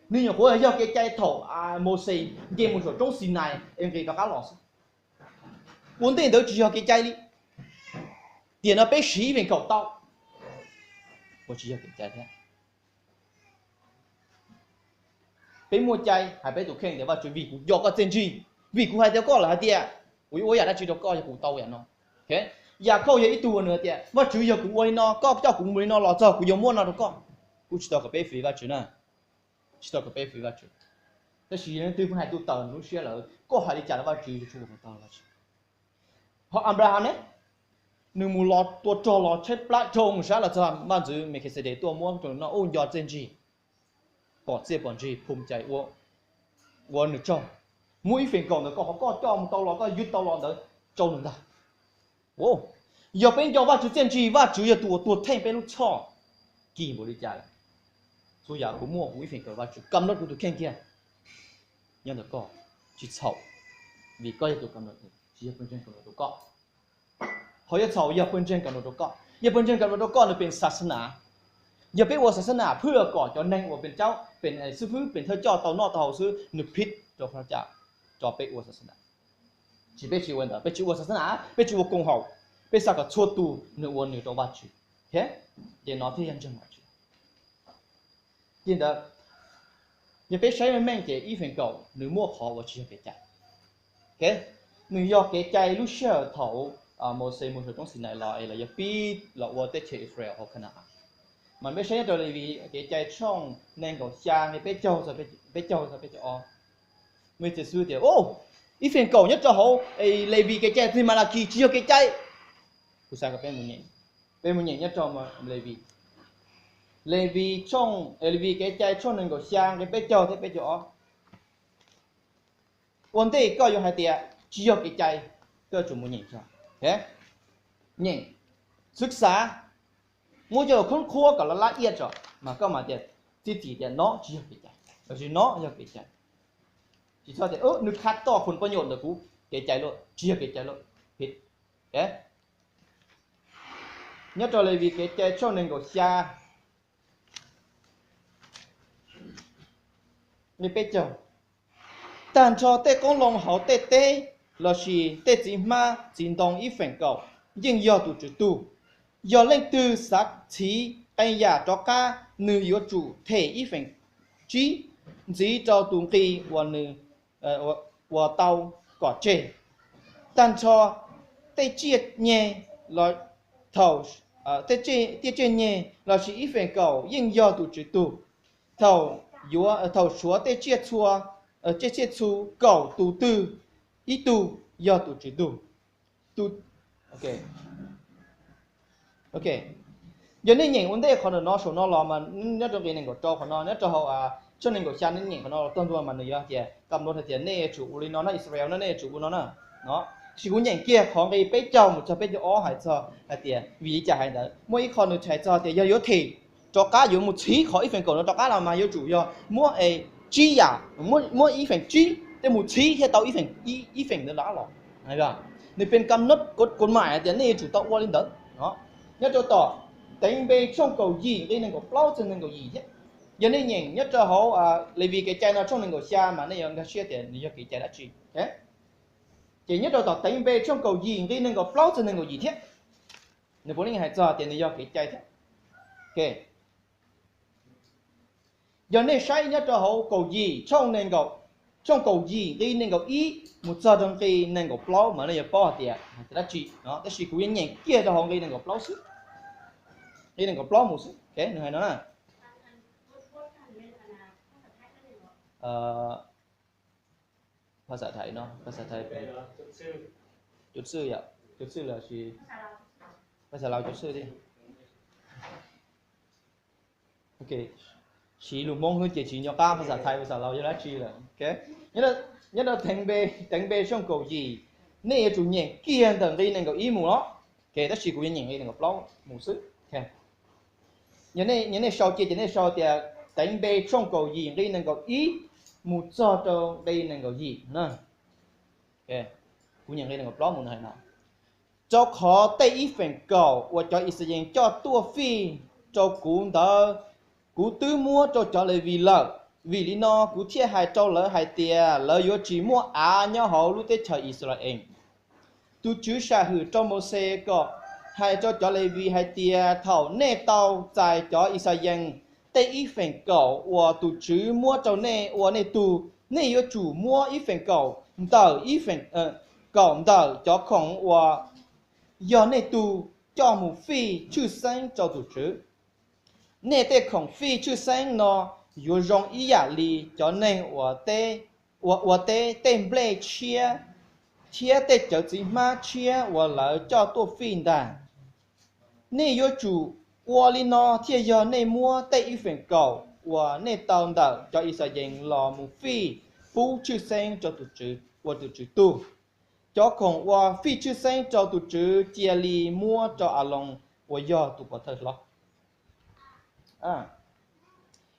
Nws nyuam qhuav yog kev cai thaum Mauxes nce mus saum roob Xinais es nqis rov qab los xwb. Ua ntej ntawd tsis yog kev cai li. Tiam no peb siv ib feem kaum tau, ua tsis yog kev cai thiab. Peb muaj cai hais peb tus kheej tias Vajtswv, vim kuv nco koj txiaj ntsig, vim kuv hais rau koj lawm hais tias kuv yuav ua yam dab tsi rau koj yog kuv tau yam no. Yakhauj yog ib tug uas nws hais tias Vajtswv, yog kuv ua li no, koj coj kuv mus li no los txog kuv yuav muab no rau koj. Kuj tsis tau kom peb fwv Vajtswv na, tsis tau kom peb fwv Vajtswv. Tab sis yog leej twg hais tus tawm lub siab lawm, koj hais li cas los Vajtswv yuav tsum ua kom tau Vajtswv. Ho Anplaham ne, nws mus los tua rog los tshaib plab rau sab los txog vaj ntxwv Mekhixedes tuaj muab rau nws noj, ua nco txiaj ntsig, pom txiaj pom ntsig, phum cai ua nws tsaug. Muab ib feem kaum ntawd koj qhov koj coj mus tau los, koj ywj tau los ntawd rau nws ntag. Yog peb nco Vajtswv txiaj ntsig, Vajtswv yog tus uas tuag theej peb lub txhoj kis npaum li cas lawm. Txhua yam kuv muaj kuv ib feem kaum, Vajtswv kam nrog kuv tus kheej kiag. Nyob ntawm koj tsis txhaum, vim koj yog tus kam nrog, tsis yog pawg ntseeg kam nrog rau koj. Qhov yuav txhaum yog pawg ntseeg kam nrog rau koj, yog pawg ntseeg kam nrog rau koj nws pem xas nas. Yog peb ua xas nas phwj kom cov neeg uas pem caub pem xib fwb pem thawj coj tau noj tau haus xwb, nws phiv rau qhov cas tso peb ua xas nas. Tsis, peb tsis ua ntawd, peb tsis ua xas nas, peb tsis ua koom haum, peb xav kom txhua tus nws ua nws rau Vajtswv. Ces no thiaj yog ntseeg Vajtswv. Li ntawd, yog peb saib meej meej ces ib feem kaum nws muaj qhov uas tsis yog kev cai. Nws yog kev cai lub sij hawm thaum Mauxes mus saum roob Xinais los es lawv yuav pib los ua teb chaws Israel hauv Kana-as. Mas peb saib nyob rau Levis kev cai tshooj nees nkaum xya nqe peb caug txog peb caug txog peb caug ob. Muaj ib txhia xwb tias, ib feem kaum nyob rau hauv Levis kev cai txij Malakis tsis yog kev cai. Kuv xav kom peb mus nyeem, peb mus nyeem nyob rau Levis, Levis tshooj, Levis kev cai tshooj nees nkaum xya nqe peb caug thiab peb caug ob. Ua ntej koj yuav hais tias tsis yog kev cai, koj yuav tsum mus nyeem tso. Nyeem, xwb xav, muab coj los khoob khuab kom laj laj iab tso, mas koj mam tias, txib txim tias no tsis yog kev cai, lossis no yog kev cai. Tsis txhob tias nws khav toj phum poj nyom ntawm kuv, kev cai luaj, tsis yog kev cai luaj, phiv. Nyob rau Levis kev cai tshooj nees nkaum xya, nqe peb caug, tag nrho tej qoob loo hauv tej teb lossis tej txiv hmab txiv ntoo ib feem kaum yeej yog tus Tswv tug. Yog leej twg xav txhiv qee yam rov qab, nws yuav tsum them ib feem tsib ntxiv rau tus nqi uas nws uas tau kom tseg. Tag nrho tej tsiaj nyeg, tej tsiaj nyeg lossis ib feem kaum yeej yog tus Tswv tug. Thaum yuav, thaum suav tej tsiaj txhu, tej tsiaj txhu kaum tus twg ib tug yog tus Tswv tug. Yog nej nyeem ua ntej qhov ntawm no saum no los mas nyob rau nqe nees nkaum rau qhov no, nyob rau hauv tshooj nees nkaum xya nej nyeem qhov no los txog ntua mas nws yuav tias kam nrov hais tias nej yuav tsum ua li no na, Israel na, nej yuav tsum ua no na. Tab sis kuv nyeem kiag qhov nqe peb caug mus txog peb caug ob hais txog hais tias vim li cas hais ntawd. Muaj ib qho nws hais txog tias yog yuav them rov qab, yuav mus txhiv qhov ib feem kaum no rov qab los mas yuav tsum yog muab tsib yam, muab ib feem tsib tej mus txhiv thiaj tau ib feem ntawd rov qab los. Nws pheej kam nrov kuv maim hais tias nej yuav tsum tau ua li ntawd. Nyob rau tom teev npe tshooj kaum yim nqe nees nkaum plaub txog nees nkaum yim thiab. Yog nej nyeem nyob rau hauv Levis kev cai no tshooj nees nkaum xya mas nej yuav nkag siab tias nws yog kev cai dab tsi. Ces nyob rau tom Teev Npe tshooj kaum yim nqi nees nkaum plaub txog nees nkaum yim thiab, nws puav leej hais txog tias nws yog kev cai thiab. Yog nej saib nyob rau hauv kaum yim tshooj, tshooj kaum yim nqi nees nkaum ib mus txog rau nqi nees nkaum plaub mas nej yuav paub hais tias hais tias dab tsi no, tab sis kuv yuav nyeem kiag rau hauv nqi nees nkaum plaub xwb. Nqi nees nkaum plaub mus xwb, nws hais no na. Phas xas thais no, phas xas thais, chủ sư, chủ sư là gì? Phas xas Laus chủ sư thiab. Siv lus Hmoob xwb ces tsis nco qab phas xas thais phas xas Laus yog dab tsi lawm. Nyob rau Teev Npe, Teev Npe tshooj kaum yim, nej yuav tsum nyeem kiag ntawm nqi nees nkaum ib mus los, tab sis kuv yuav nyeem nqi nees nkaum plaub mus xwb. Yog nej sau cia ces nej sau tias Teev Npe tshooj kaum yim nqi nees nkaum ib mus txog rau nqi nees nkaum yim na. Kuv nyeem nqi nees nkaum plaub mus no. Rau qhov tej ib feem kaum uas cov Yixalayees coj tuaj fij rau kuv ntawd, kuv twb muab rau cov Levis lawm. Vim li no kuv thiaj hais rau lawv hais tias lawv yuav tsis muaj av nyob hauv lub teb chaws Yixalayees. Tus Tswv sam hwm rau Mauxes kom hais rau cov Levis hais tias thaum nej tau txais cov Yixalayees tej ib feem kaum uas tus Tswv muab rau nej ua nej tug, nej yuav tsum muab ib feem kaum ntawm ib feem kaum ntawm cov khoom uas yog nej tug coj mus fij tshwj xeeb rau tus Tswv. Nej tej khoom fij tshwj xeeb no yuav zoo ib yam li cov neeg ua teb tej nplej tshiab thiab tej cawv txiv hmab tshiab uas lawv coj tuaj fij ntag. Nej yuav tsum ua li no thiaj yog nej muab tej ib feem kaum uas nej tau ntawm cov Yixalayees los mus fij pub tshwj xeeb rau tus Tswv, ua tus Tswv tug. Cov khoom uas fij tshwj xeeb rau tus Tswv cia li muab rau Aloos uas yog tus pov thawj hlob.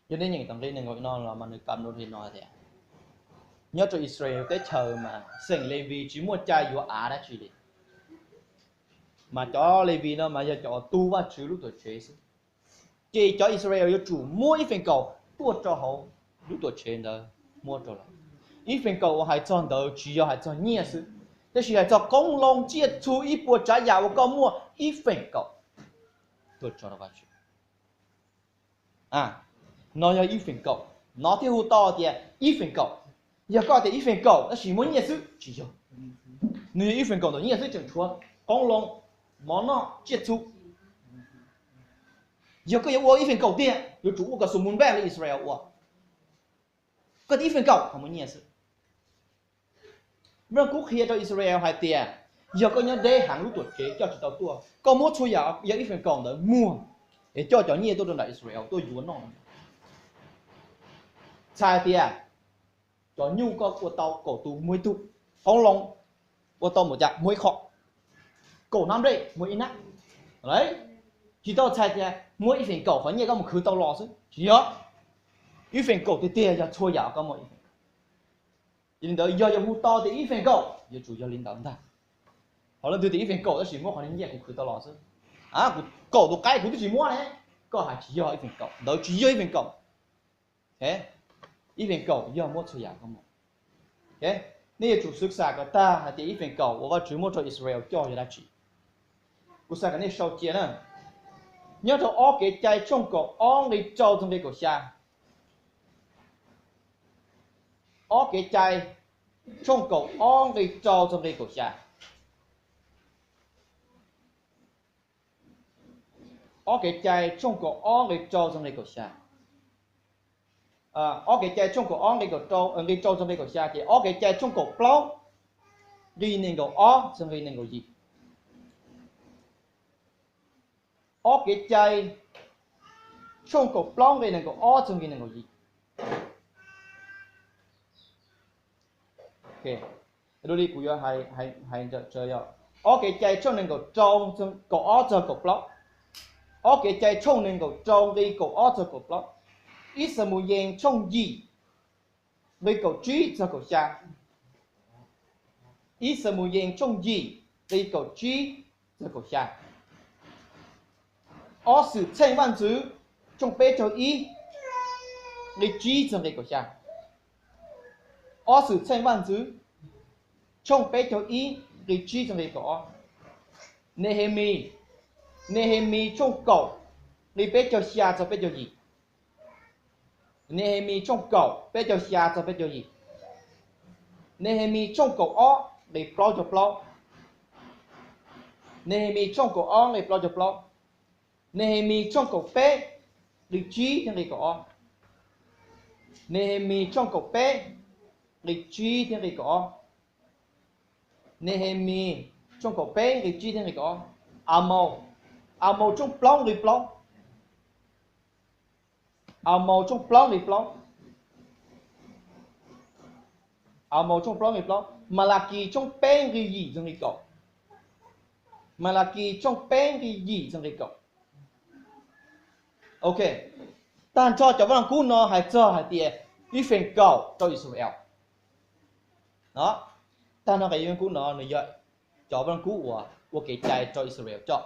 Yog nej nyeem tom nqi nees nkaum no los mas nws kam no tias nyob rau Israel teb chaws mas xeem Levis tsis muaj cai yuav av dab tsi li, mas cov Levis no mas yog cov uas tu Vajtswv lub tuam tsev xwb. Ces cov Israel yuav tsum muab ib feem kaum tuaj rau hauv lub tuam tsev ntawd muab rau lawv. Ib feem kaum uas hais txog ntawd tsis yog hais txog nyiaj xwb, tab sis hais txog qoob loo tsiaj txhu ib puas tsav yam uas koj muaj ib feem kaum tuaj tso rau Vajtswv. No yog ib feem kaum, no thiaj hu tau tias ib feem kaum. Yog koj tias ib feem kaum tab sis muaj nyiaj xwb, tsis yog. Nws yog ib feem kaum ntawm nyiaj xwb tseem tshuav qoob loo, mov noj, tsiaj txhu. Yog koj yuav ua ib feem kaum tiag yuav tsum ua kom xus mus npaj li Israel ua. Koj tias ib feem kaum ho muaj nyiaj xwb. Npaj kub qhia rau Israel hais tias yog koj nyob deb heev lub tuam tsev coj tsis tau tuaj, koj muab txhua yam yog ib feem kaum ntawd muag es coj cov nyiaj tuaj rau nram Israel tuaj yuav noj. Txhais tias cov nyuj koj ua tau kaum tus muag ib tug, qoob loo ua tau mus cas muag ib qho, kaum hnab nplej muag ib hnab. Tsis tau txhais tias muab ib feem kaum qhov nyiaj koj mus khwv tau los xwb, tsis yog. Ib feem kaum tiag tiag yog txhua yam koj muaj ib feem kaum. Yog li ntawd yog yuav hu tau tias ib feem kaum yuav tsum yog li ntawd ntag. Ho leej twg tias ib feem kaum tab sis muab qhov nyiaj kuv khwv tau los xwb, kuv kaum tus qaib kuv twb tsis muab ne, koj hais tsis yog ib feem kaum, ntawd tsis yog ib feem kaum. Ib feem kaum yog muab txhua yam koj muaj. Nej yuav tsum xwv xam kom tag hais tias ib feem kaum uas Vajtswv muab rau Israel coj yog dab tsi. Kuv xav kom nej sau cia na. Nyob rau ob Kev cai tshooj kaum ob nqi rau txog nqi kaum xya. Ob Kev cai tshooj kaum ob nqi rau txog nqi kaum xya. Ob Kev cai tshooj kaum ob nqi rau txog nqi kaum xya. Ob Kev cai tshooj kaum ob nqi rau txog nqi kaum xya ces ob Kev cai tshooj kaum plaub nqi nees nkaum ob txog nqi nees nkaum yim. Ob Kev cai tshooj kaum plaub nqi nees nkaum ob txog nqi nees nkaum yim. Dua li kuv yuav hais, ob Kev cai tshooj nees nkaum rau, kaum ob txog kaum plaub. Ob Kev cai tshooj nees nkaum rau nqi kaum ob txog kaum plaub. Ib Xamuyees tshooj yim nqi kaum tsib txog kaum xya. Ib Xamuyees tshooj yim nqi kaum tsib txog kaum xya. Ob Xwmtxheej Vaj Ntxwv tshooj peb caug ib, nqe tsib txog nqe kaum xya. Ob Xwmtxheej Vaj Ntxwv tshooj peb caug ib nqe tsib txog nqe kaum ob. Nehemis, Nehemis tshooj kaum nqe peb caug xya txog peb caug yim. Nehemis tshooj kaum peb caug xya txog peb caug yim. Nehemis tshooj kaum ob nqe plaub caug plaub. Nehemis tshooj kaum ob nqe plaub caug plaub. Nehemis tshooj kaum peb nqe tsib thiab nqe kaum ob. Nehemis tshooj kaum peb nqe tsib thiab nqe kaum ob. Nehemis tshooj kaum peb nqe tsib thiab nqe kaum ob. Amaus, Amaus tshooj plaub nqe plaub. Amaus tshooj plaub nqe plaub. Amaus tshooj plaub nqe plaub. Malakis tshooj peb nqe yim txog nqe kaum. Malakis tshooj peb nqe yim txog nqe kaum. Ok, tag nrho cov Vaj Lug Kub no hais txog hais tias ib feem kaum rau Israel. Tag nrho cov Vaj Lug Kub no nws yog cov Vaj Lug Kub uas ua kev cai rau Israel coj.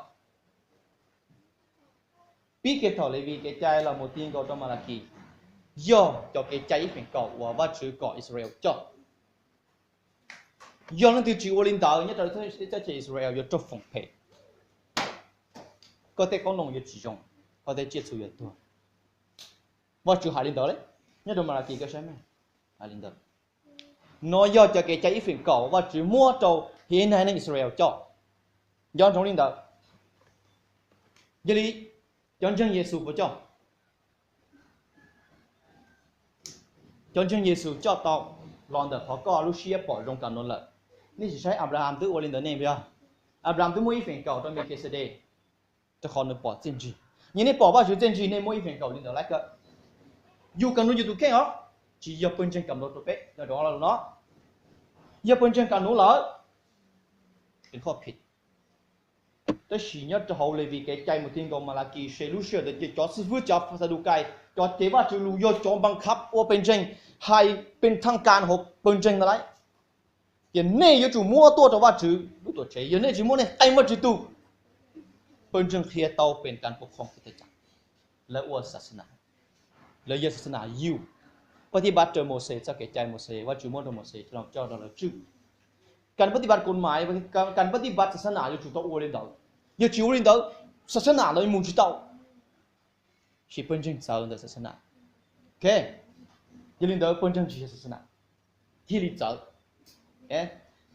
Pib kiag thaum Levis kev cai los mus ti nkaus rau Malakis, yog cov kev cai ib feem kaum uas Vajtswv kom Israel coj. Yog leej twg tsis ua li ntawd nyob rau txoj kev Israel yuav raug foom phem. Koj tej qoob loo yuav tsis zoo, koj tej tsiaj txhu yuav tuag. Vajtswv hais li ntawd li, nyob rau Malakis koj saib me, hais li ntawd. No yog cov kev cai ib feem kaum Vajtswv muab rau haiv neeg Israel coj. Nco ntsoov li ntawd. Yog li, cov ntseeg Yexus puas coj? Cov ntseeg Yexus coj tau los ntawm qhov koj lub siab pom zoo kam no lawm. Nej sim saib Abraham twb ua li ntawd nej yog. Abraham twb muaj ib feem kaum rau Mekixedes, rau qhov nws pom txiaj ntsig. Yog nej pom Vajtswv txiaj ntsig nej muaj ib feem kaum li ntawd lawm. Yus kam nus yus tus kheej os, tsis yog pawg ntseeg kam nus rau peb no. Yog pawg ntseeg kam nus lawm, tab sis nyob rau hauv Levis kev cai mus ti nkaus Malakis, ces lub sij hawm ntawd ces cov xib fwb, cov Xadukais, cov cev Vajtswv lus yog cov npab khab ua pawg ntseeg, hais pes thaj kas hauv pawg ntseeg ntawd lawm. Ces nej yuav tsum muab tuaj rau Vajtswv lub tuam tsev, yog nej tsis muab nej qee Vajtswv tug. Pawg ntseeg qhia tau pes kas pub khoom, lawv ua xas xas nas, lawv yog xas xas nas yug. Pab tib npab raws Mauxes txoj kev cai Mauxes, Vajtswv muab rau Mauxes coj rau lawv tswj. Kas pab tib npab kod mais, kas pab tib npab xas xas nas yuav tsum tau ua li ntawd. Yog tsis ua li ntawd, xas xas nas lawv mus tsis tau. Sis pawg ntseeg txawv ntawm xas xas nas. Yog li ntawd pawg ntseeg tsis yog xas xas nas thiaj li txawv. Ces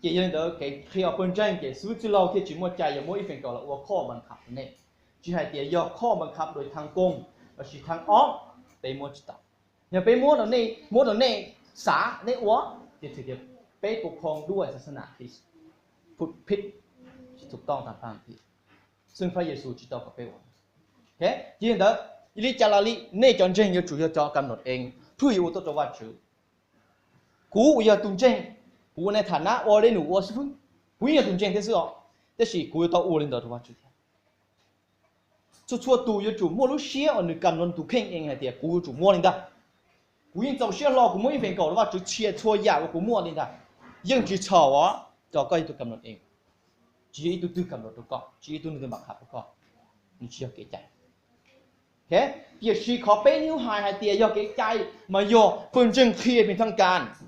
yog li ntawd kev qhia pawg ntseeg ces xib fwb txwj laug thiaj tsis muaj cai yog muab ib feem kaum los ua khoj npab khab rau nej. Tsis hais tias yog khoj npab khab dua thaj koog lossis thaj ob, peb muab tsis tau. Yog peb muab rau nej, muab rau nej xav nej ua, ces txhais tias peb pub khoom dua xas xas nas, pub phib, tsis thum toj tas paj thiab. Xwb Phab Yexus tsis tau kom peb ua. Ces li ntawd, li cas los li nej cov ntseeg yuav tsum yog cov kam nus ees, phwj yuav ua tuaj rau Vajtswv. Kuv uas yog tus ntseeg, kuv ua nej tham nab ua dej num ua xib fwb, kuv yeej yog tus ntseeg thiab xwb os, tab sis kuv yuav tau ua li ntawd rau Vajtswv thiab. Txhua txhua tus yuav tsum muaj lub siab uas nws kam nws tus kheej ees hais tias kuv yuav tsum muab li ntawd. Kuv yeej txaus siab hlo kuv muab ib feem kaum rau Vajtswv txhia txhua yam uas kuv muaj li ntawd. Yeej tsis txhaum os, rau koj ib tug kam nus ees, tsis yog ib tug twg kam nus rau koj, tsis yog ib tug nws tus npab khab rau koj, nws tsis yog kev cai. Tiam sis qhov peb hnub hais hais tias yog kev cai, mas yog pawg ntseeg qhia pes thaj kas.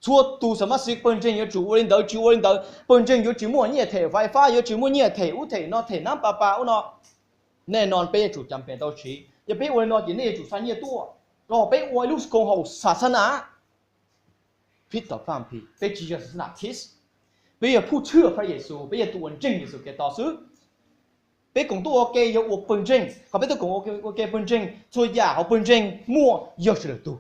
Txhua tus xas mab xib pawg ntseeg yuav tsum ua li ntawd, tsis ua li ntawd pawg ntseeg yuav tsis muaj nyiaj them fais fab, yuav tsis muaj nyiaj them ub them no, them nab pa pa ub no. Nej no peb yuav tsum cas pes tau siv, yog peb ua li no ces nej yuav tsum xa nyiaj tuaj, rau qhov peb ua ib lub koom haum xas xas nas. Phib tom paj phi, peb tsis yog xas xas nas Khis, peb yog phub txhwb Phab Yexus, peb yog tus uas ntseeg Yexus Khetos xwb. Peb koom tuaj ua ke yog ua pawg ntseeg, qhov peb tuaj koom ua ke pawg ntseeg, txhua yam hauv pawg ntseeg muaj yog sawv daws tug.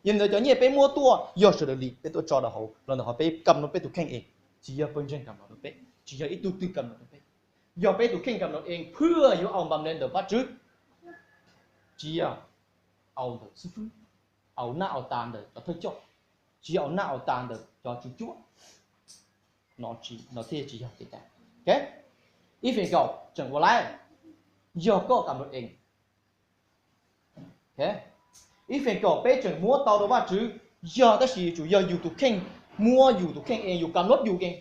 Yog li ntawd cov nyiaj peb muab tuaj yog sawv daws li, peb tuaj tso rau hauv los ntawm qhov peb kam nus peb tus kheej ees, tsis yog pawg ntseeg kam nus rau peb, tsis yog ib tug twg kam nus rau peb. Yog peb tus kheej kam nus ees, phwj yuav au npam le ntawm Vajtswv, tsis yog au ntawm xib fwb, au nab au tas ntawm cov thawj coj, tsis yog au nab au tas ntawm cov tswv cuab. No thiaj tsis yog kev cai. Ib feem kaum tseem ua laib, yog koj kam nus ees. Ib feem kaum peb tseem muab tau rau Vajtswv, yog tab sis yuav tsum yog yus tus kheej, muab yus tus kheej ees, yus kam nus yus ees.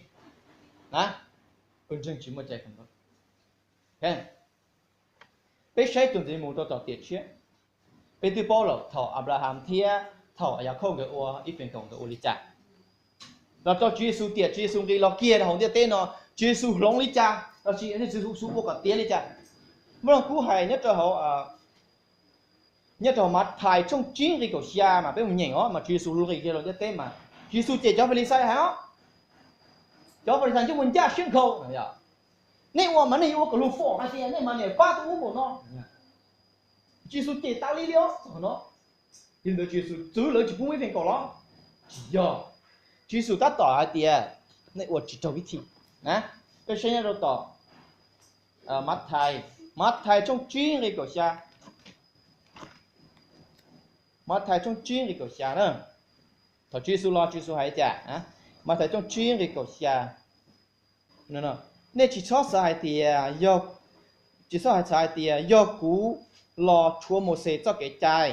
Pawg ntseeg tsis muaj cai kam nus. Peb saib txuas ntxiv mus rau tom tiam tshiab. Peb twb paub lawm thaum Anplaham thiab thaum Yakhauj nkawd ua ib feem kaum nkawd ua li cas. Los rau Tswv Yexus tiam Tswv Yexus nqis los kiag rau hauv ntiaj teb no, Tswv Yexus hloov li cas los sis Tswv Yexus ua kom tiav li cas? Muaj lus kub hais nyob rau hauv, nyob rau Mathais tshooj tsib nqe kaum xya mas peb mus nyeem os, mas Tswv Yexus nqis kiag rau ntiaj teb mas Tswv Yexus cem cov Falixais hais os, cov Falixais ntsej muag ncaj siab nkhaus, nej ua mas nej yuav ua kom luag foom hais tias nej mas niam pab tus ub tus no. Tswv Yexus cem tas li li os no. Yog li ntawd Tswv Yexus txwv lawv tsis pub ib feem kaum los? Tsis yog. Tswv Yexus tab tom hais tias nej ua tsis raug vib thim na. Peb saib nyob rau tom Mathais, Mathais tshooj tsib nqe kaum xya. Mathais tshooj tsib nqe kaum xya na. Thaum Tswv Yexus los Tswv Yexus hais cas? Mathais tshooj tsib nqe kaum xya. Nej tsis txhob xav hais tias, tsis txhob hais xav hais tias yog kuv los rhuav Mauxes txoj kev cai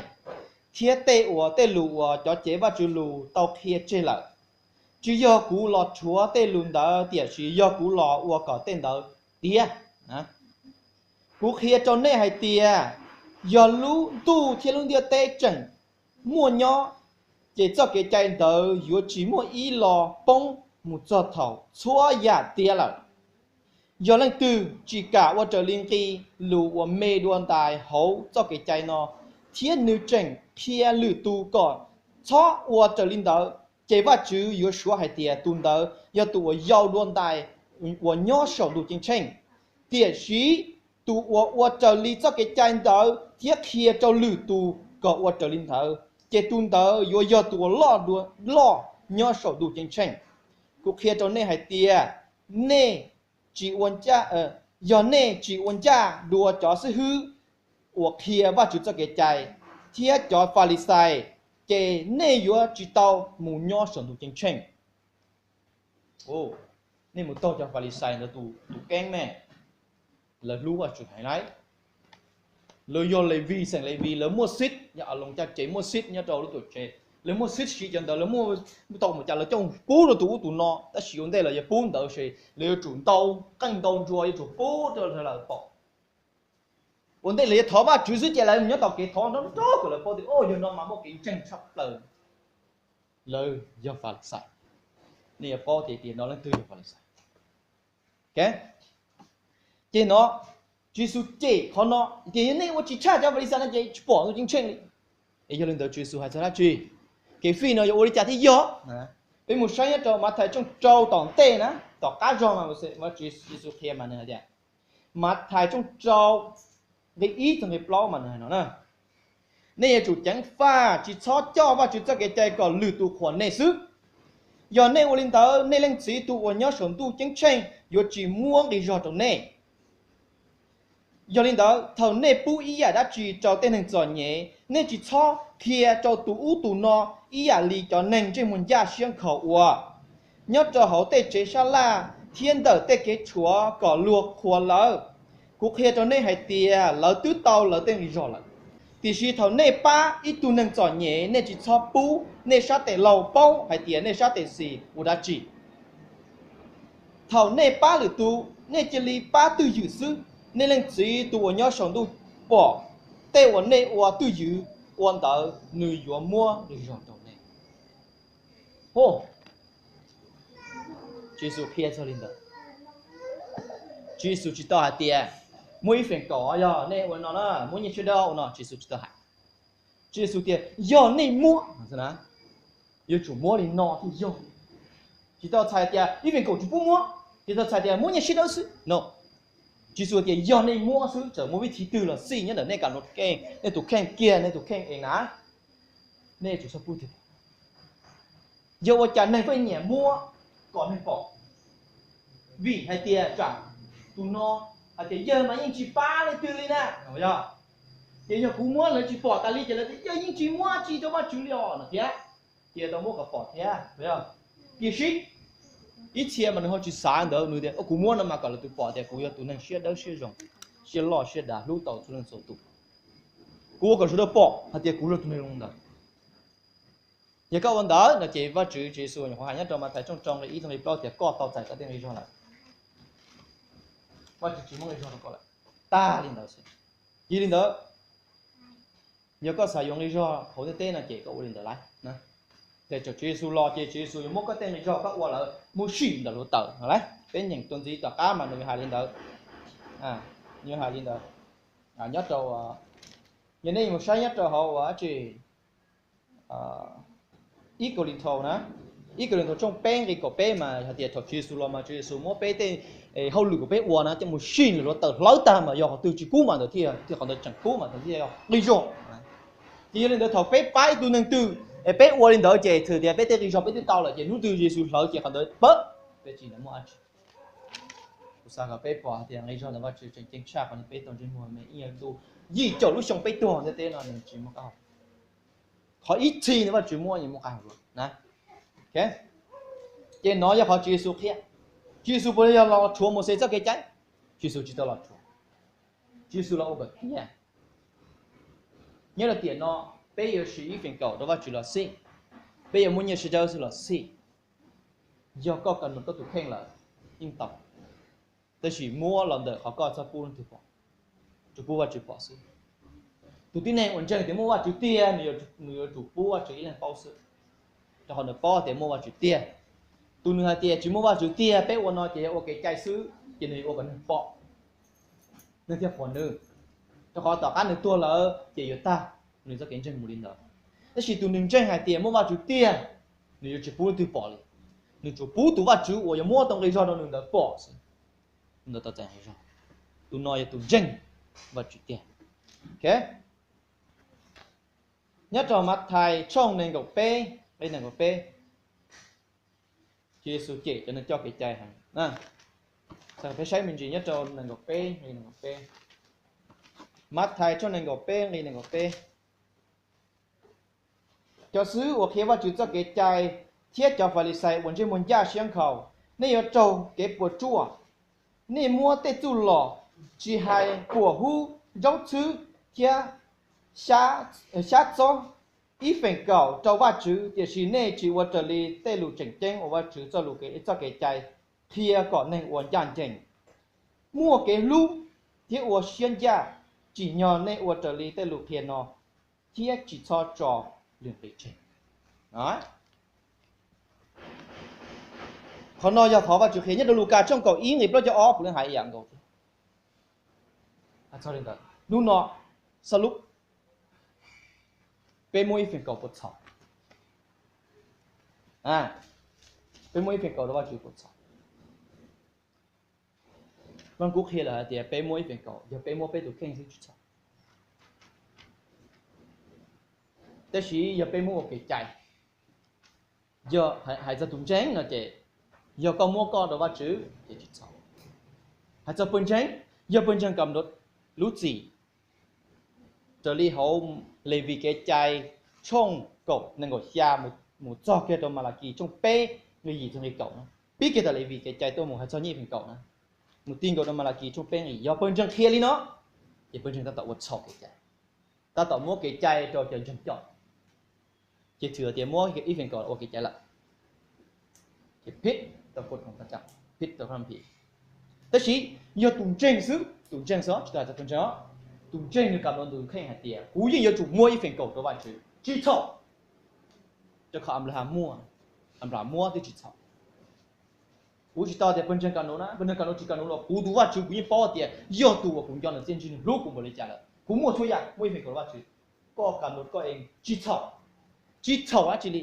thiab tej uas tej lus uas cov cev Vajtswv lus tau qhia tseg lawm. Tsis yog kuv los rhuav tej lus ntawd, tiam sis yog kuv los ua kom tej ntawd tiav. Kuv qhia rau nej hais tias, yog lub ntuj thiab lub ntiaj teb tseem muaj nyob, ces txoj kev cai ntawd yuav tsis muaj ib los poob mus txog thaum txhua yam tiav lawm. Yog leej twg tsis kam ua raws li nqi lus uas me dua ntais hauv txoj kev cai no, thiab nws tseem qhia lwm tus kom txhob ua raws li ntawd, ces Vajtswv yuav suav hais tias tus ntawd yog tus uas yau dua ntais uas nyob saum ntuj ceeb tsheej. Tiam sis tus uas ua raws li txoj kev cai ntawd thiab qhia rau lwm tus kom ua raws li ntawd, ces tus ntawd yuav yog tus uas loj dua, loj nyob saum ntuj ceeb tsheej. Kuv qhia rau nej hais tias, nej tsis ua ncaj, yog nej tsis ua ncaj dua cov xib hwb uas qhia Vajtswv txoj kev cai thiab cov Falixais, ces nej yuav tsis tau mus nyob saum ntuj ceeb tsheej. Nej mus taug cov Falixais ntawd tus keeb me, lawv hlub Vajtswv heev lawm. Lawv yog Levis, xeem Levis, lawv muaj xib, yog Aloos caj ces muaj xib nyob rau lub tuam tsev. Lawv muaj xib siv cov ntawd, lawv muaj tau mus cas lawv coj pub rau tus ub tus no, tab sis ua ntej lawv yuav pub ntawd ces lawv yuav tsum ntau qeej ntau nruas yuav tsum pub rau lawv pom. Ua ntej lawv yuav thov Vajtswv xwb ces lawv mus nyob tom kev thov nrov nrov kom lawv paub tias, o, yog no mas muaj kev ntseeg tshaj plaws. Lawv yog Falixais. Nej yuav paub tias tias no leej twg yog Falixais. Ces no, Tswv Yexus cem qhov no tias yog nej ua tsis tshaj cov Falixais no ces tsis pom ntuj ceeb tsheej li. Es yog li ntawd Tswv Yexus hais txog dab tsi? Kev fij no yuav ua li cas thiaj yog? Peb mus saib nyob rau Mathais tshooj rau tom ntej na, tom qab zog mas Tswv Yexus qhia mas nws hais tias, Mathais tshooj rau nqe ib txog nqe plaub mas nws hais no na, nej yuav tsum ceev faj tsis txhob coj Vajtswv txoj kev cai kom lwm tus qhuas nej xwb. Yog nej ua li ntawd, nej Leej Txiv tus uas nyob saum ntuj ceeb tsheej yuav tsis muab nqi zog rau nej. Yog li ntawd, thaum nej pub ib yam dab tsi rau tej neeg txom nyem, nej tsis txhob qhia rau tus ub tus no ib yam li cov neeg ntsej muag ncaj siab nkhaus ua nyob rau hauv tej tsev sab laj thiab ntawm tej kev tshuav kom luag qhuas lawv. Kuv qhia rau nej hais tias lawv twb tau lawv tej nqi zog lawm. Tiam sis thaum nej pab ib tug neeg txom nyem, nej tsis txhob pub nej sab tes laug paub hais tias nej sab tes xis ua dab tsi. Thaum nej pab lwm tus, nej cia li pab twj ywm xwb. Nej Leej Txiv tus uas nyob saum ntuj pom tej uas nej ua twj ywm ua ntawd, nws yuav muab nqi zog rau nej. Tswv Yexus qhia txog li ntawd. Tswv Yexus tsis tau hais tias muab ib feem kaum yog nej ua no na, muab nyiaj sib dawb ua no, Tswv Yexus tsis tau hais. Tswv Yexus tias yog nej muab, yuav tsum muab li no thiaj yog. Tsis tau txhais tias ib feem kaum tsis pub muab, tsis tau txhais tias muab nyiaj sib dawb xwb no. Tswv Yexus tias yog nej muab xwb, txawm muaj vib thib twg los xij nyob ntawm nej kam, nej tus kheej kiag, nej tus kheej es na, nej tsum txhob pub tiag. Yog ua cas neeg pheej nyiam muab kom neeg pom? Vim hais tias tsam tus no hais tias yawg mas yeej tsis pab leej twg li na, yog, ces yog kuv muab lawv tsis pom tas li ces lawv tias yawg yeej tsis muab tsi rau Vajtswv li os no thiab, ces tau muab kom pom thiab. Tiam sis ib txhia mas nws ho tsis xav ntawd, nws tias kuv muab no mas kom lawv tus pom tias kuv yog tus neeg siab dawb siab zoo, siab loj siab dav, hlub tau txhua leej txhua tus. Kuv ua kom sawv daws pom hais tias kuv yog tus neeg zoo ntawd. Yog koj ua ntawd no ces Vajtswv, Tswv Yexus nyuam qhuav hais nyob rau Mathais tshooj rau nqe ib txog nqe plaub tias koj tau txais koj tej nqi zog lawm. Vajtswv tsis muab nqi zog rau koj lawm. Tag li ntawd xwb. Yog li ntawd, Yog koj xav yuav nqi zog hauv ntiaj teb no ces koj ua li ntawd lauj. Ces thaum Tswv Yexus los ces Tswv Yexus yuav muab koj tej nqi zog koj ua lawm mus sim ntawm hluav taws no lauj. Peb nyeem tuaj ntxiv tom qab mas nws hais li ntawd. Nws hais li ntawd. Nyob rau, yog nej mus saib nyob rau hauv uas tsi, ib Kauleethaus na, ib Kauleethaus tshooj peb nqi kaum peb mas hais tias thaum Tswv Yexus los mas Tswv Yexus muab peb tej hauj lwm uas peb ua na coj mus sim lawm hluav taws hlawv tag mas yog qhov twg tsis kub mas ntawd thiaj, qhov ntawd tseem kub mas ntawd thiaj yog nqi zog. Ces yog li ntawd thaum peb pab ib tug neeg twg es peb ua li ntawd ces txhais tias peb tej nqi zog peb twb tau lawm ces hnub twg Yexus hlawv ces qhov ntawd pab, peb tsis muaj dab tsi. Kuv xav kom peb pom hais tias nqi zog ntawm Vajtswv tseem ceeb tshaj qhov peb tau ntsej muag me ib yam li yim caum lub xyoo peb tuag ntiaj teb no nws tsis muaj qab hau. Qhov ib txhis ntawd Vajtswv muab yeej muaj qab hau dua na. Ces nov yog qhov Tswv Yexus qhia. Tswv Yexus puas yog los rhuav Mauxes txoj kev cai? Tswv Yexus tsis tau los rhuav. Tswv Yexus los ua kom tiag. Nyob rau tiam no peb yuav siv ib feem kaum rau Vajtswv los xij, peb yuav muaj nyiaj sib dawb xwb los xij, yog koj kam nws koj tus kheej lawm yeej tau, tab sis muab los ntawm qhov koj txhob pub leej twg pom, tsuas pub Vajtswv pom xwb. Tus tib neeg uas ntseeg tias muaj Vajtswv tiag, nws yuav tsum pub Vajtswv ib leeg paub xwb, rau qhov nws paub tias muaj Vajtswv tiag. Tus nws hais tias tsis muaj Vajtswv tiag, peb ua no ces yog ua kev cai xwb, ces nws yuav ua kom neeg pom, neeg thiaj pom nws, rau qhov tom qab nws tuag lawm ces yuav tag nws txoj kev ntseeg mus li ntawd. Tab sis tus nws ntseeg hais tias muaj Vajtswv tiag, nws yuav tsis pub leej twg pom li, nws tsuas pub tus Vajtswv uas yuav muab tau nqi zog rau nws ntawd pom xwb, ntawd tau txais nqi zog. Tus no yog tus ntseeg Vajtswv tiag. Nyob rau Mathais tshooj nees nkaum peb nqe nees nkaum peb, Tswv Yexus cem cov neeg coj kev cai heev. Peb saib me ntsis nyob rau nees nkaum peb nqe nees nkaum peb. Mathais tshooj nees nkaum peb nqe nees nkaum peb. Cov xib hwb uas qhia Vajtswv txoj kev cai thiab cov Falixais uas ntsej muag ncaj siab nkhaus, nej yuav raug kev puas tsuaj! Nej muab tej txuj lom tsis hais puas hub, nraub txhwb thiab xyab txob ib feem kaum rau Vajtswv, tiam sis nej tsis ua raws li tej lus tseem ceeb uas Vajtswv txoj lus, txoj kev cai qhia kom neeg ua ncaj ncees, muaj kev hlub thiab ua siab ncaj. Tsim nyog nej ua raws li tej lus qhia no thiab tsis txhob tso lwm nqi tseg. Qhov no yog qhov Vajtswv qhia nyob rau Lukas tshooj kaum ib nqe plaub caug ob, puav leej hais ib yam nkaus thiab. Hnub no, xab lub, peb muab ib feem kaum puas txhaum? Peb muab ib feem kaum rau Vajtswv puas txhaum? Leej Kub qhia lawm hais tias peb muab ib feem kaum yog peb muab peb tus kheej xwb tsis txhaum. Tab sis yog peb muab ua kev cai, yog hais txog tus ntseeg no ces yog koj muab koj rau Vajtswv ces tsis txhaum. Hais txog pawg ntseeg, yog pawg ntseeg kam lub txim, raws li hauv Levis kev cai tshooj kaum nees nkaum xya mus txog kiag rau Malakis tshooj peb nqe yim txog nqe kaum no, pib kiag tom Levis kev cai tuaj mus hais txog nyiaj feem kaum na, mus ti nkaus rau Malakis tshooj peb nqe yim, yog pawg ntseeg qhia li no, ces pawg ntseeg tab tom ua txhaum kev cai, tab tom muab kev cai rau cov ntseeg coj, ces thwm tias muab ib feem kaum ua kev cai lawm, ces phib rau, phib rau Phab Nphis. Tab sis yog tus ntseeg xwb, tus ntseeg xwb tsis tau hais txog pawg ntseeg os, tus ntseeg nws kam nws tus kheej hais tias kuv yeej yuav tsum muab ib feem kaum rau Vajtswv tsis txhaum, rau qhov Anplahas muaj, Anplahas muab twb tsis txhaum. Kuv tsis tau tias pawg ntseeg kam nws na, pawg ntseeg kam nws tsis kam nws los kuv tus Vajtswv kuv yeej paub tias yog tus uas kuv nco nws txiaj ntsig, nws hlub kuv npaum li cas lawm, kuv muaj txhua yam muaj ib feem kaum rau Vajtswv, koj kam nws koj yeej tsis txhaum, tsis txhaum dab tsi li,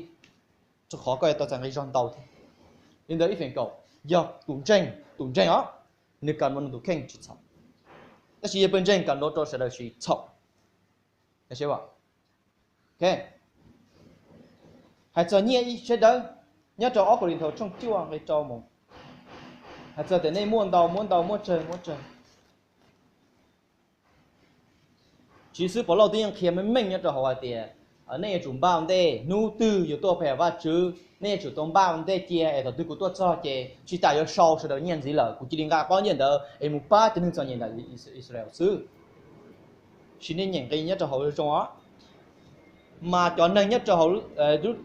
rau qhov koj yuav tau txais nqi zog ntau thiab. Li ntawd ib feem kaum yog tus ntseeg, tus ntseeg os, nws kam nws tus kheej tsis txhaum, tab sis yog pawg ntseeg kam nws rau sawv daws tsis txhaum. Hais txog nyiaj ib sab dawb, nyob rau ob Kauleethaus tshooj cuaj nqe rau mus, hais txog tias nej muaj ntau muab ntau, muab tsawg muab tsawg. Tswv xib hwb Povlauj twb yeej qhia meej meej nyob rau hauv hais tias nej yuav tsum npaj ua ntej, hnub twg yuav tuaj pem Vajtswv nej yuav tsum tau npaj ua ntej cia es thaum twg kuv tuaj txog ces tsis tas yuav sau sawv daws nyiaj ntxiv lawm kuv cia li nqa pob nyiaj ntawd es mus pab cov neeg txom nyem ntawm Israel xwb. Sim nej nyeem nqi nyob rau hauv zoo os. Mas cov neeg nyob rau hauv,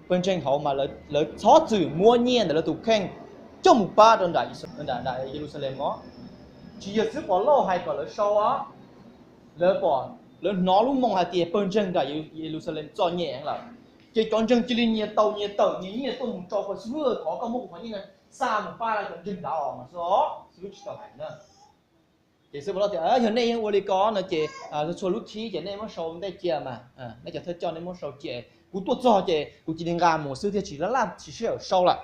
pawg ntseeg hauv mas lawv txhob txwm muab nyiaj ntawm lawv tus kheej coj mus pab rau nram Yeluxalees os. Tsis yog xib hwb Povlauj hais kom lawv sau os, lawv pom Lawv hnov lub moo hais tias pawg ntseeg nram Yeluxalees txom nyem lawm, ces cov ntseeg cia li nyias tau nyias tawm nyias nyiaj tuaj mus rau qhov xwb, thov koj muab kuv qhov nyiaj no xa mus pab cov ntseeg nrad os mas xwb, xwb tsis tau hais na. Ces xwb tias yog nej yeej ua li ko no ces txhua lub thib ces nej muab sau ntej cia mas, nej cov thawj coj nej muab sau cia, kuv tuaj txog ces kuv cia li nqa mus xwb thiaj tsis laj laj tsis sij hawm sau lawm.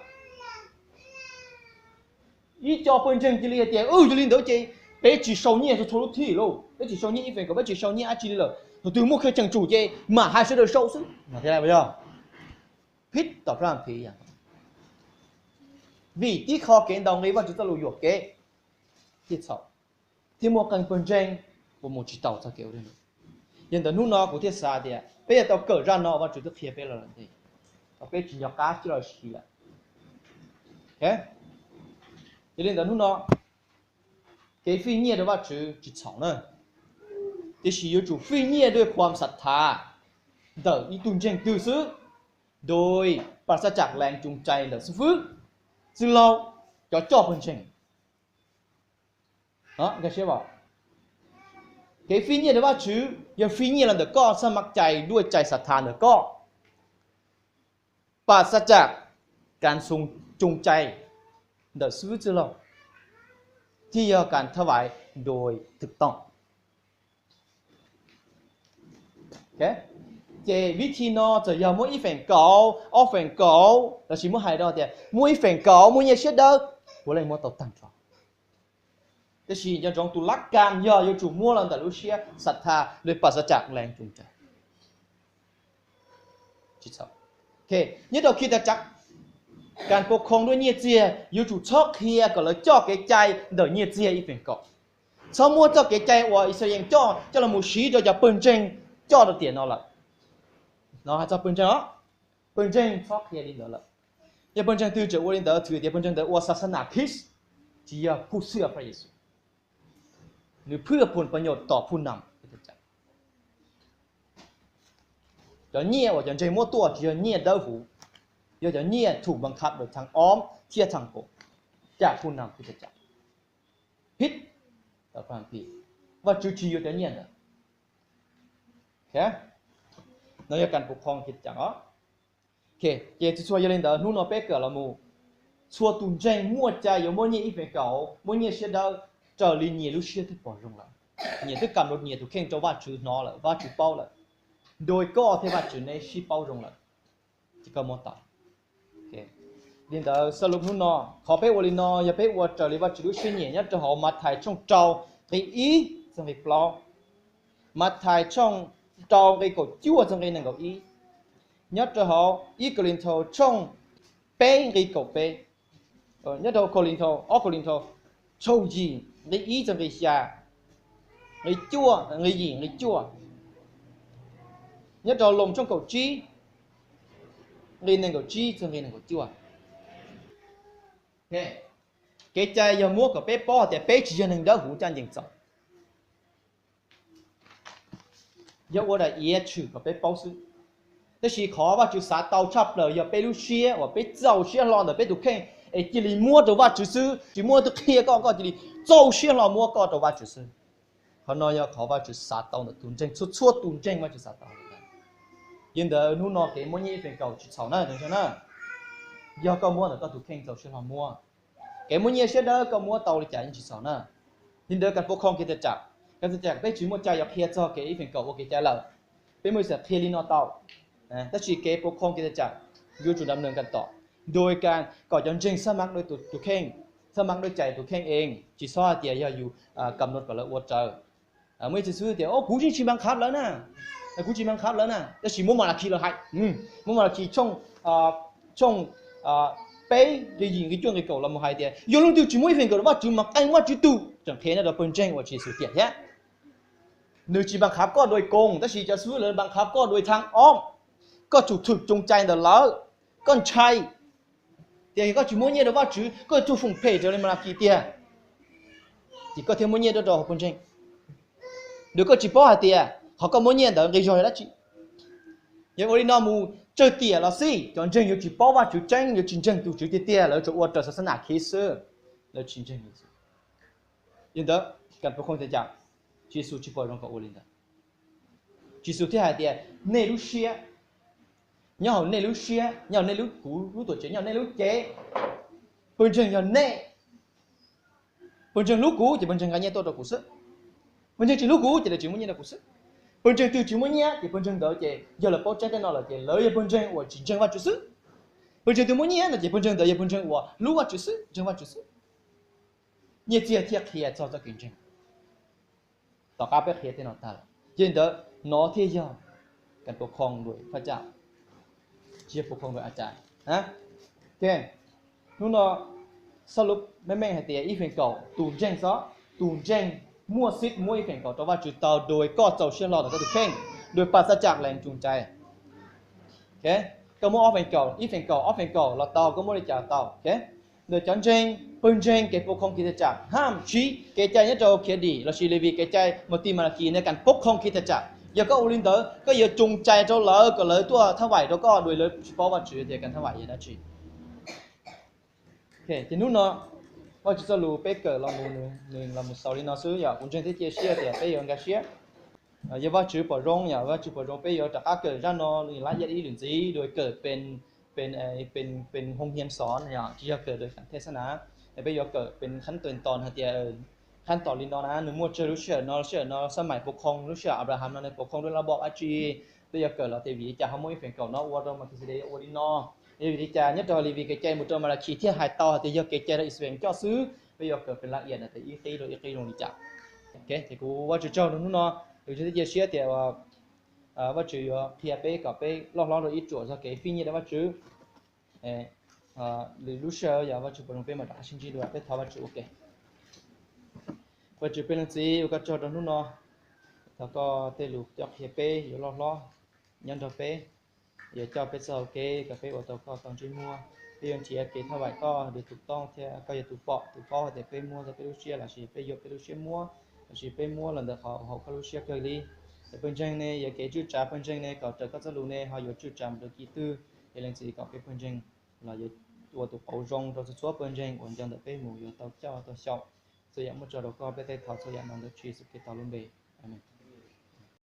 Ib co pawg ntseeg cia li hais tias, yog li ntawd ces peb tsis sau nyiaj txhua txhua lub thib lauj, peb tsis sau nyiaj ib feem kaum, peb tsis sau nyiaj dab tsi li lawm, thaum twg muaj qhia cheem tsum ces mam hais sawv daws sau xwb. Yog phib tom pab phiv, vim tib qho kev ntaus nqi Vajtswv txoj lus yuam kev thiaj txhaum, thiaj muaj qee pawg ntseeg uas mus tsis taus txoj kev ua. Yog ntawm hnub no kuv thiaj xav tias peb yuav tau kawm zaj no, Vajtswv twb qhia peb los lawm ntej, peb tsis nco qab coj los siv lawm. Yog li ntawd hnub no kev fij nyiaj rau Vajtswv tsis txhaum na, tiam sis yuav tsum fij nyiaj dua khuam xav thav ntawm ib tug ntseeg twg xwb, dua pas xaj cam lees coos cai ntawm xib fwb, txwj laug, cov coj pawg ntseeg. Kev fij nyiaj rau Vajtswv yog fij nyiaj los ntawm koj xab mav cai dua cai xav thav ntawm koj, pas xaj cam kas xoo coos cai ntawm xib fwb txwj laug, thiaj yog kas thab vais dua twm tooj. Ces vib thi no txawm yog muab ib feem kaum, ob feem kaum, los sis muab hais rau tias muab ib feem kaum muaj nyiaj siab dawb, puav leej muab tau tag nrho. Tab sis nco ntsoov tus lab kas yog yuav tsum muab los ntawm lub siab xav thav dua pas xaj cam lees coos cai. Nyob rau khi tas cas kas pau khoo dua nyiaj txiag yuav tsum txhob qhia kom lawv coj kev cai ntawm nyiaj txiag ib feem kaum. Txhob muab txoj kev cai uas Yixalayees coj coj los mus siv rau cov pawg ntseeg coj rau tiam no lawm. No hais txog pawg ntseeg os, pawg ntseeg txhob qhia li ntawd lawm. Yog pawg ntseeg twg tseem ua li ntawd, thwm tias pawg ntseeg ntawd ua xas xas nas Khib, tsis yog phub xwb pab Yexus. Nws phwj phum pab nyom tom phub nam. Cov nyiaj uas cov ntseeg muab tuaj tsis yog nyiaj dawb huv, yog cov nyiaj thum npas khab dawm thaj ob thiab thaj kaum, cam phub nam pab cam. Phib, Vajtswv tsis yuav cov nyiaj ntawd. No yog kas pau khoo cam os. Ces txhua txhua yog li ntawd hnub no peb kawm los mus, txhua tus ntseeg muaj cai yuav muab nyiaj ib feem kaum, muab nyiaj siab dawb, raws li nyias lub siab twb pom zoo lawm. Nyias twb kam rau nyias tus kheej rau Vajtswv hnov lawm, Vajtswv paub lawm. Dua koj thiab Vajtswv neb sib paub zoo lawm, ces koj muab tau. Li ntawd xab lub hnub no, qhov peb ua li no yog peb ua raws li Vajtswv lub siab nyiam nyob rau hauv Mathais tshooj rau nqe ib txog nqe plaub, Mathais tshooj rau nqe kaum cuaj txog nqe nees nkaum ib, nyob rau hauv ib Kauleethaus tshooj peb nqe kaum peb, nyob rau Kauleethaus, ob Kauleethaus tshooj yim nqe ib txog nqe xya, nqe cuaj, nqe yim nqe cuaj, nyob rau Loos tshooj kaum tsib nqe nees nkaum tsib txog nqe nees nkaum cuaj. Kev cai yog muab kom peb paub hais tias peb tsis yog neeg dawb huv ncaj ncees txaus, yog ua daim iav tshwm kom peb paub xwb. Tab sis qhov Vajtswv xav tau tshaj plaws yog peb lub siab uas peb txaus siab hlo ntawm peb tus kheej es cia li muab rau Vajtswv xwb, tsis muaj leej twg qhia koj, koj cia li txaus siab hlo muab koj rau Vajtswv xwb. Qhov no yog qhov Vajtswv xav tau ntawm tus ntseeg, txhua txhua tus ntseeg Vajtswv xav tau. Yog li ntawd hnub no kev muab nyiaj ib feem kaum tsis txhaum na, ntseeg na. Yog koj muab ntawm koj tus kheej txaus siab hlo muab. Kev muab nyiaj siab dawb koj muab tau li cas yeej tsis txhaum na. Li ntawd kas pau khoo kev cai tsam, kev cai tsam peb tsis muaj cai yuav qhia txog kev ib feem kaum ua kev cai lawm. Peb muaj ib xav qhia li no tau, tab sis kev pau khoo kev cai tsam yuav tsum dam nees kas tom, dua kas kom cov ntseeg xab mav dua tus kheej, xab mav dua cai tus kheej eej, tsis txhob hais tias yog yus kam no kom lawv ua raws. Muaj ib txhia xwb tias kuv yeej tsis npas khab lawv na, kuv tsis npas khab lawv na, tab sis muab Malakis los hais, muab Malakis tshooj peb nqe yim nqe cuaj nqe kaum los mus hais tias yog leej twg tsis muab ib feem kaum rau Vajtswv mas qee Vajtswv tug, tseem qhia nyob rau pawg ntseeg uas Tswv Yexus tiam thiab. Nws tsis npas khab koj dua koos, tab sis cov xib hwb lawv npas khab koj dua thaj ob, koj tsum thwm coos cai ntawm lawv, koj ntshai tias yog koj tsis muab nyiaj rau Vajtswv koj yuav raug foom phem raws li Malakis tiag, ces koj thiaj muab nyiaj rau hauv pawg ntseeg. Nws koj tsis paub hais tias qhov koj muab nyiaj ntawd nqi zog yog dab tsi. Yog ua li no mus tsawg tiam los xij, cov ntseeg yuav tsis paub Vajtswv tseeb, yuav tsis ntseeg tus Tswv tiag tiag, lawv tsuas ua raws xas xas nas Khib xwb, lawv tsis ntseeg Yexus. Yog li ntawd, kas pau khoo cai tsam, Tswv Yexus tsis pom zoo kom ua li ntawd. Tswv Yexus thiaj hais tias, nej lub siab, nyob hauv nej lub siab, nyob hauv nej lub, kuv lub tuam tsev, nyob hauv nej lub cev, pawg ntseeg yog nej. Pawg ntseeg hlub kuv ces pawg ntseeg nqa nyiaj tuaj rau kuv xwb. Pawg ntseeg tsis hlub kuv ces lawv tsis muaj nyiaj rau kuv xwb. Pawg ntseeg twg tsis muaj nyiaj ces pawg ntseeg ntawd ces yog lawv paub tseeb tej no lawm ces lawv yog pawg ntseeg uas tsis ntseeg Vajtswv xwb. Pawg ntseeg twg muaj nyiaj no ces pawg ntseeg ntawd yog pawg ntseeg uas hlub Vajtswv xwb, ntseeg Vajtswv xwb. Nyiaj txiag thiaj qhia txog txoj kev ntseeg. Tom qab peb qhia tej no tag lawm, yog li ntawd no thiaj yog kas pov khoo lawm faj cam, tsis yog pov khoo lawm a cas. Hnub no Xauj Lus meej meej hais tias ib feem kaum tus ntseeg xwb, tus ntseeg muaj xib muab ib feem kaum rau Vajtswv tau dua koj txaus siab hlo ntawm koj tus kheej, dua pas xaj cam lees tsoos cai. Koj muab ob feem kaum, ib feem kaum, ob feem kaum los tau, koj muab li cas los tau. Ntawm cov ntseeg, pawg ntseeg kev pov khoo khi thaj tsam, ham tsib kev cai nyob rau Khiav Dim lossis Levis kev cai, Mauxes Malakis nej kas pov khoo khi thaj tsam. Yog koj ua li ntawd koj yuav tsoos cai rau lawv kom lawv tuaj thab vaim rau koj, dua lawv tsis paub Vajtswv tias kas thab vaim yog dab tsi. Ces hnub no Vajtswv txoj lus peb kawm los mus, nws los mus xaus li no xwb yom. Kuv ntseeg thiab cia siab tias peb yuav nkag siab. Yog Vajtswv pom zoo yom, Vajtswv pom zoo peb yuav rov qab kawm zaj no lab iab ib lwm ntxiv dua, kawm pes hoo hiav xov yom, tsis yog kawm dua kam thej xab na. Peb yuav kawm pes khab tos hais tias khab tos li no na, nws muaj tsawg lub sij hawm no, lub sij hawm no xab maim pov khoo, lub sij hawm Abraham no nws pov khoo dua laj bom dab tsi. Peb yuav kawm los tias vim li cas ho muaj ib feem kaum no ua rau Mauxes Malakis ua li no. Yog vim li cas nyob rau Levis kev cai mus rau Malakis thiaj hais tau hais tias yog kev cai rau Israel coj xwb. Peb yuav kawm pes la iam no tias ib qib rau ib qib zoo li cas. Ces kuv Vajtswv tsaug rau hnub no, kuv thiaj cia siab tias Vajtswv yuav qhia peb kom peb loj hlob rau ib ruam txog kev fij nyiaj rau Vajtswv. Lwm lub sij hawm yog Vajtswv pom zoo peb mam rov qab sib ntsib dua, peb thov Vajtswv ua ke. Vajtswv peb leej txiv, ua koj tsaug rau hnub no, thov koj tej lus coj qhia peb yuav loj hlob nyob nrog peb, yuav coj peb txoj hau kev kom peb ua tau koj tau ntsej muag. Peb yuav nrhiav kev thab vaim koj, tus tooj thiab koj yog tus pom tus paub hais tias peb muab tau peb lub siab los sis peb yuam peb lub siab muab, los sis peb muab los ntawm qhov haum koj lub siab kawg li. Es pawg ntseeg ne yuav kev tswj tsav pawg ntseeg ne kom raws koj txoj lus ne ho yuav tswj tsav mus rau kim twg. Es leej txiv kom peb pawg ntseeg los yuav ua tus qauv zoo rau txhua txhua pawg ntseeg uas nco ntawm peb mus yuav tau coj tau xyaum. Txhua yam muab tso rau koj, peb tej thov txhua yam no ntawm Tswv Yexus Khetos lub npe, amees.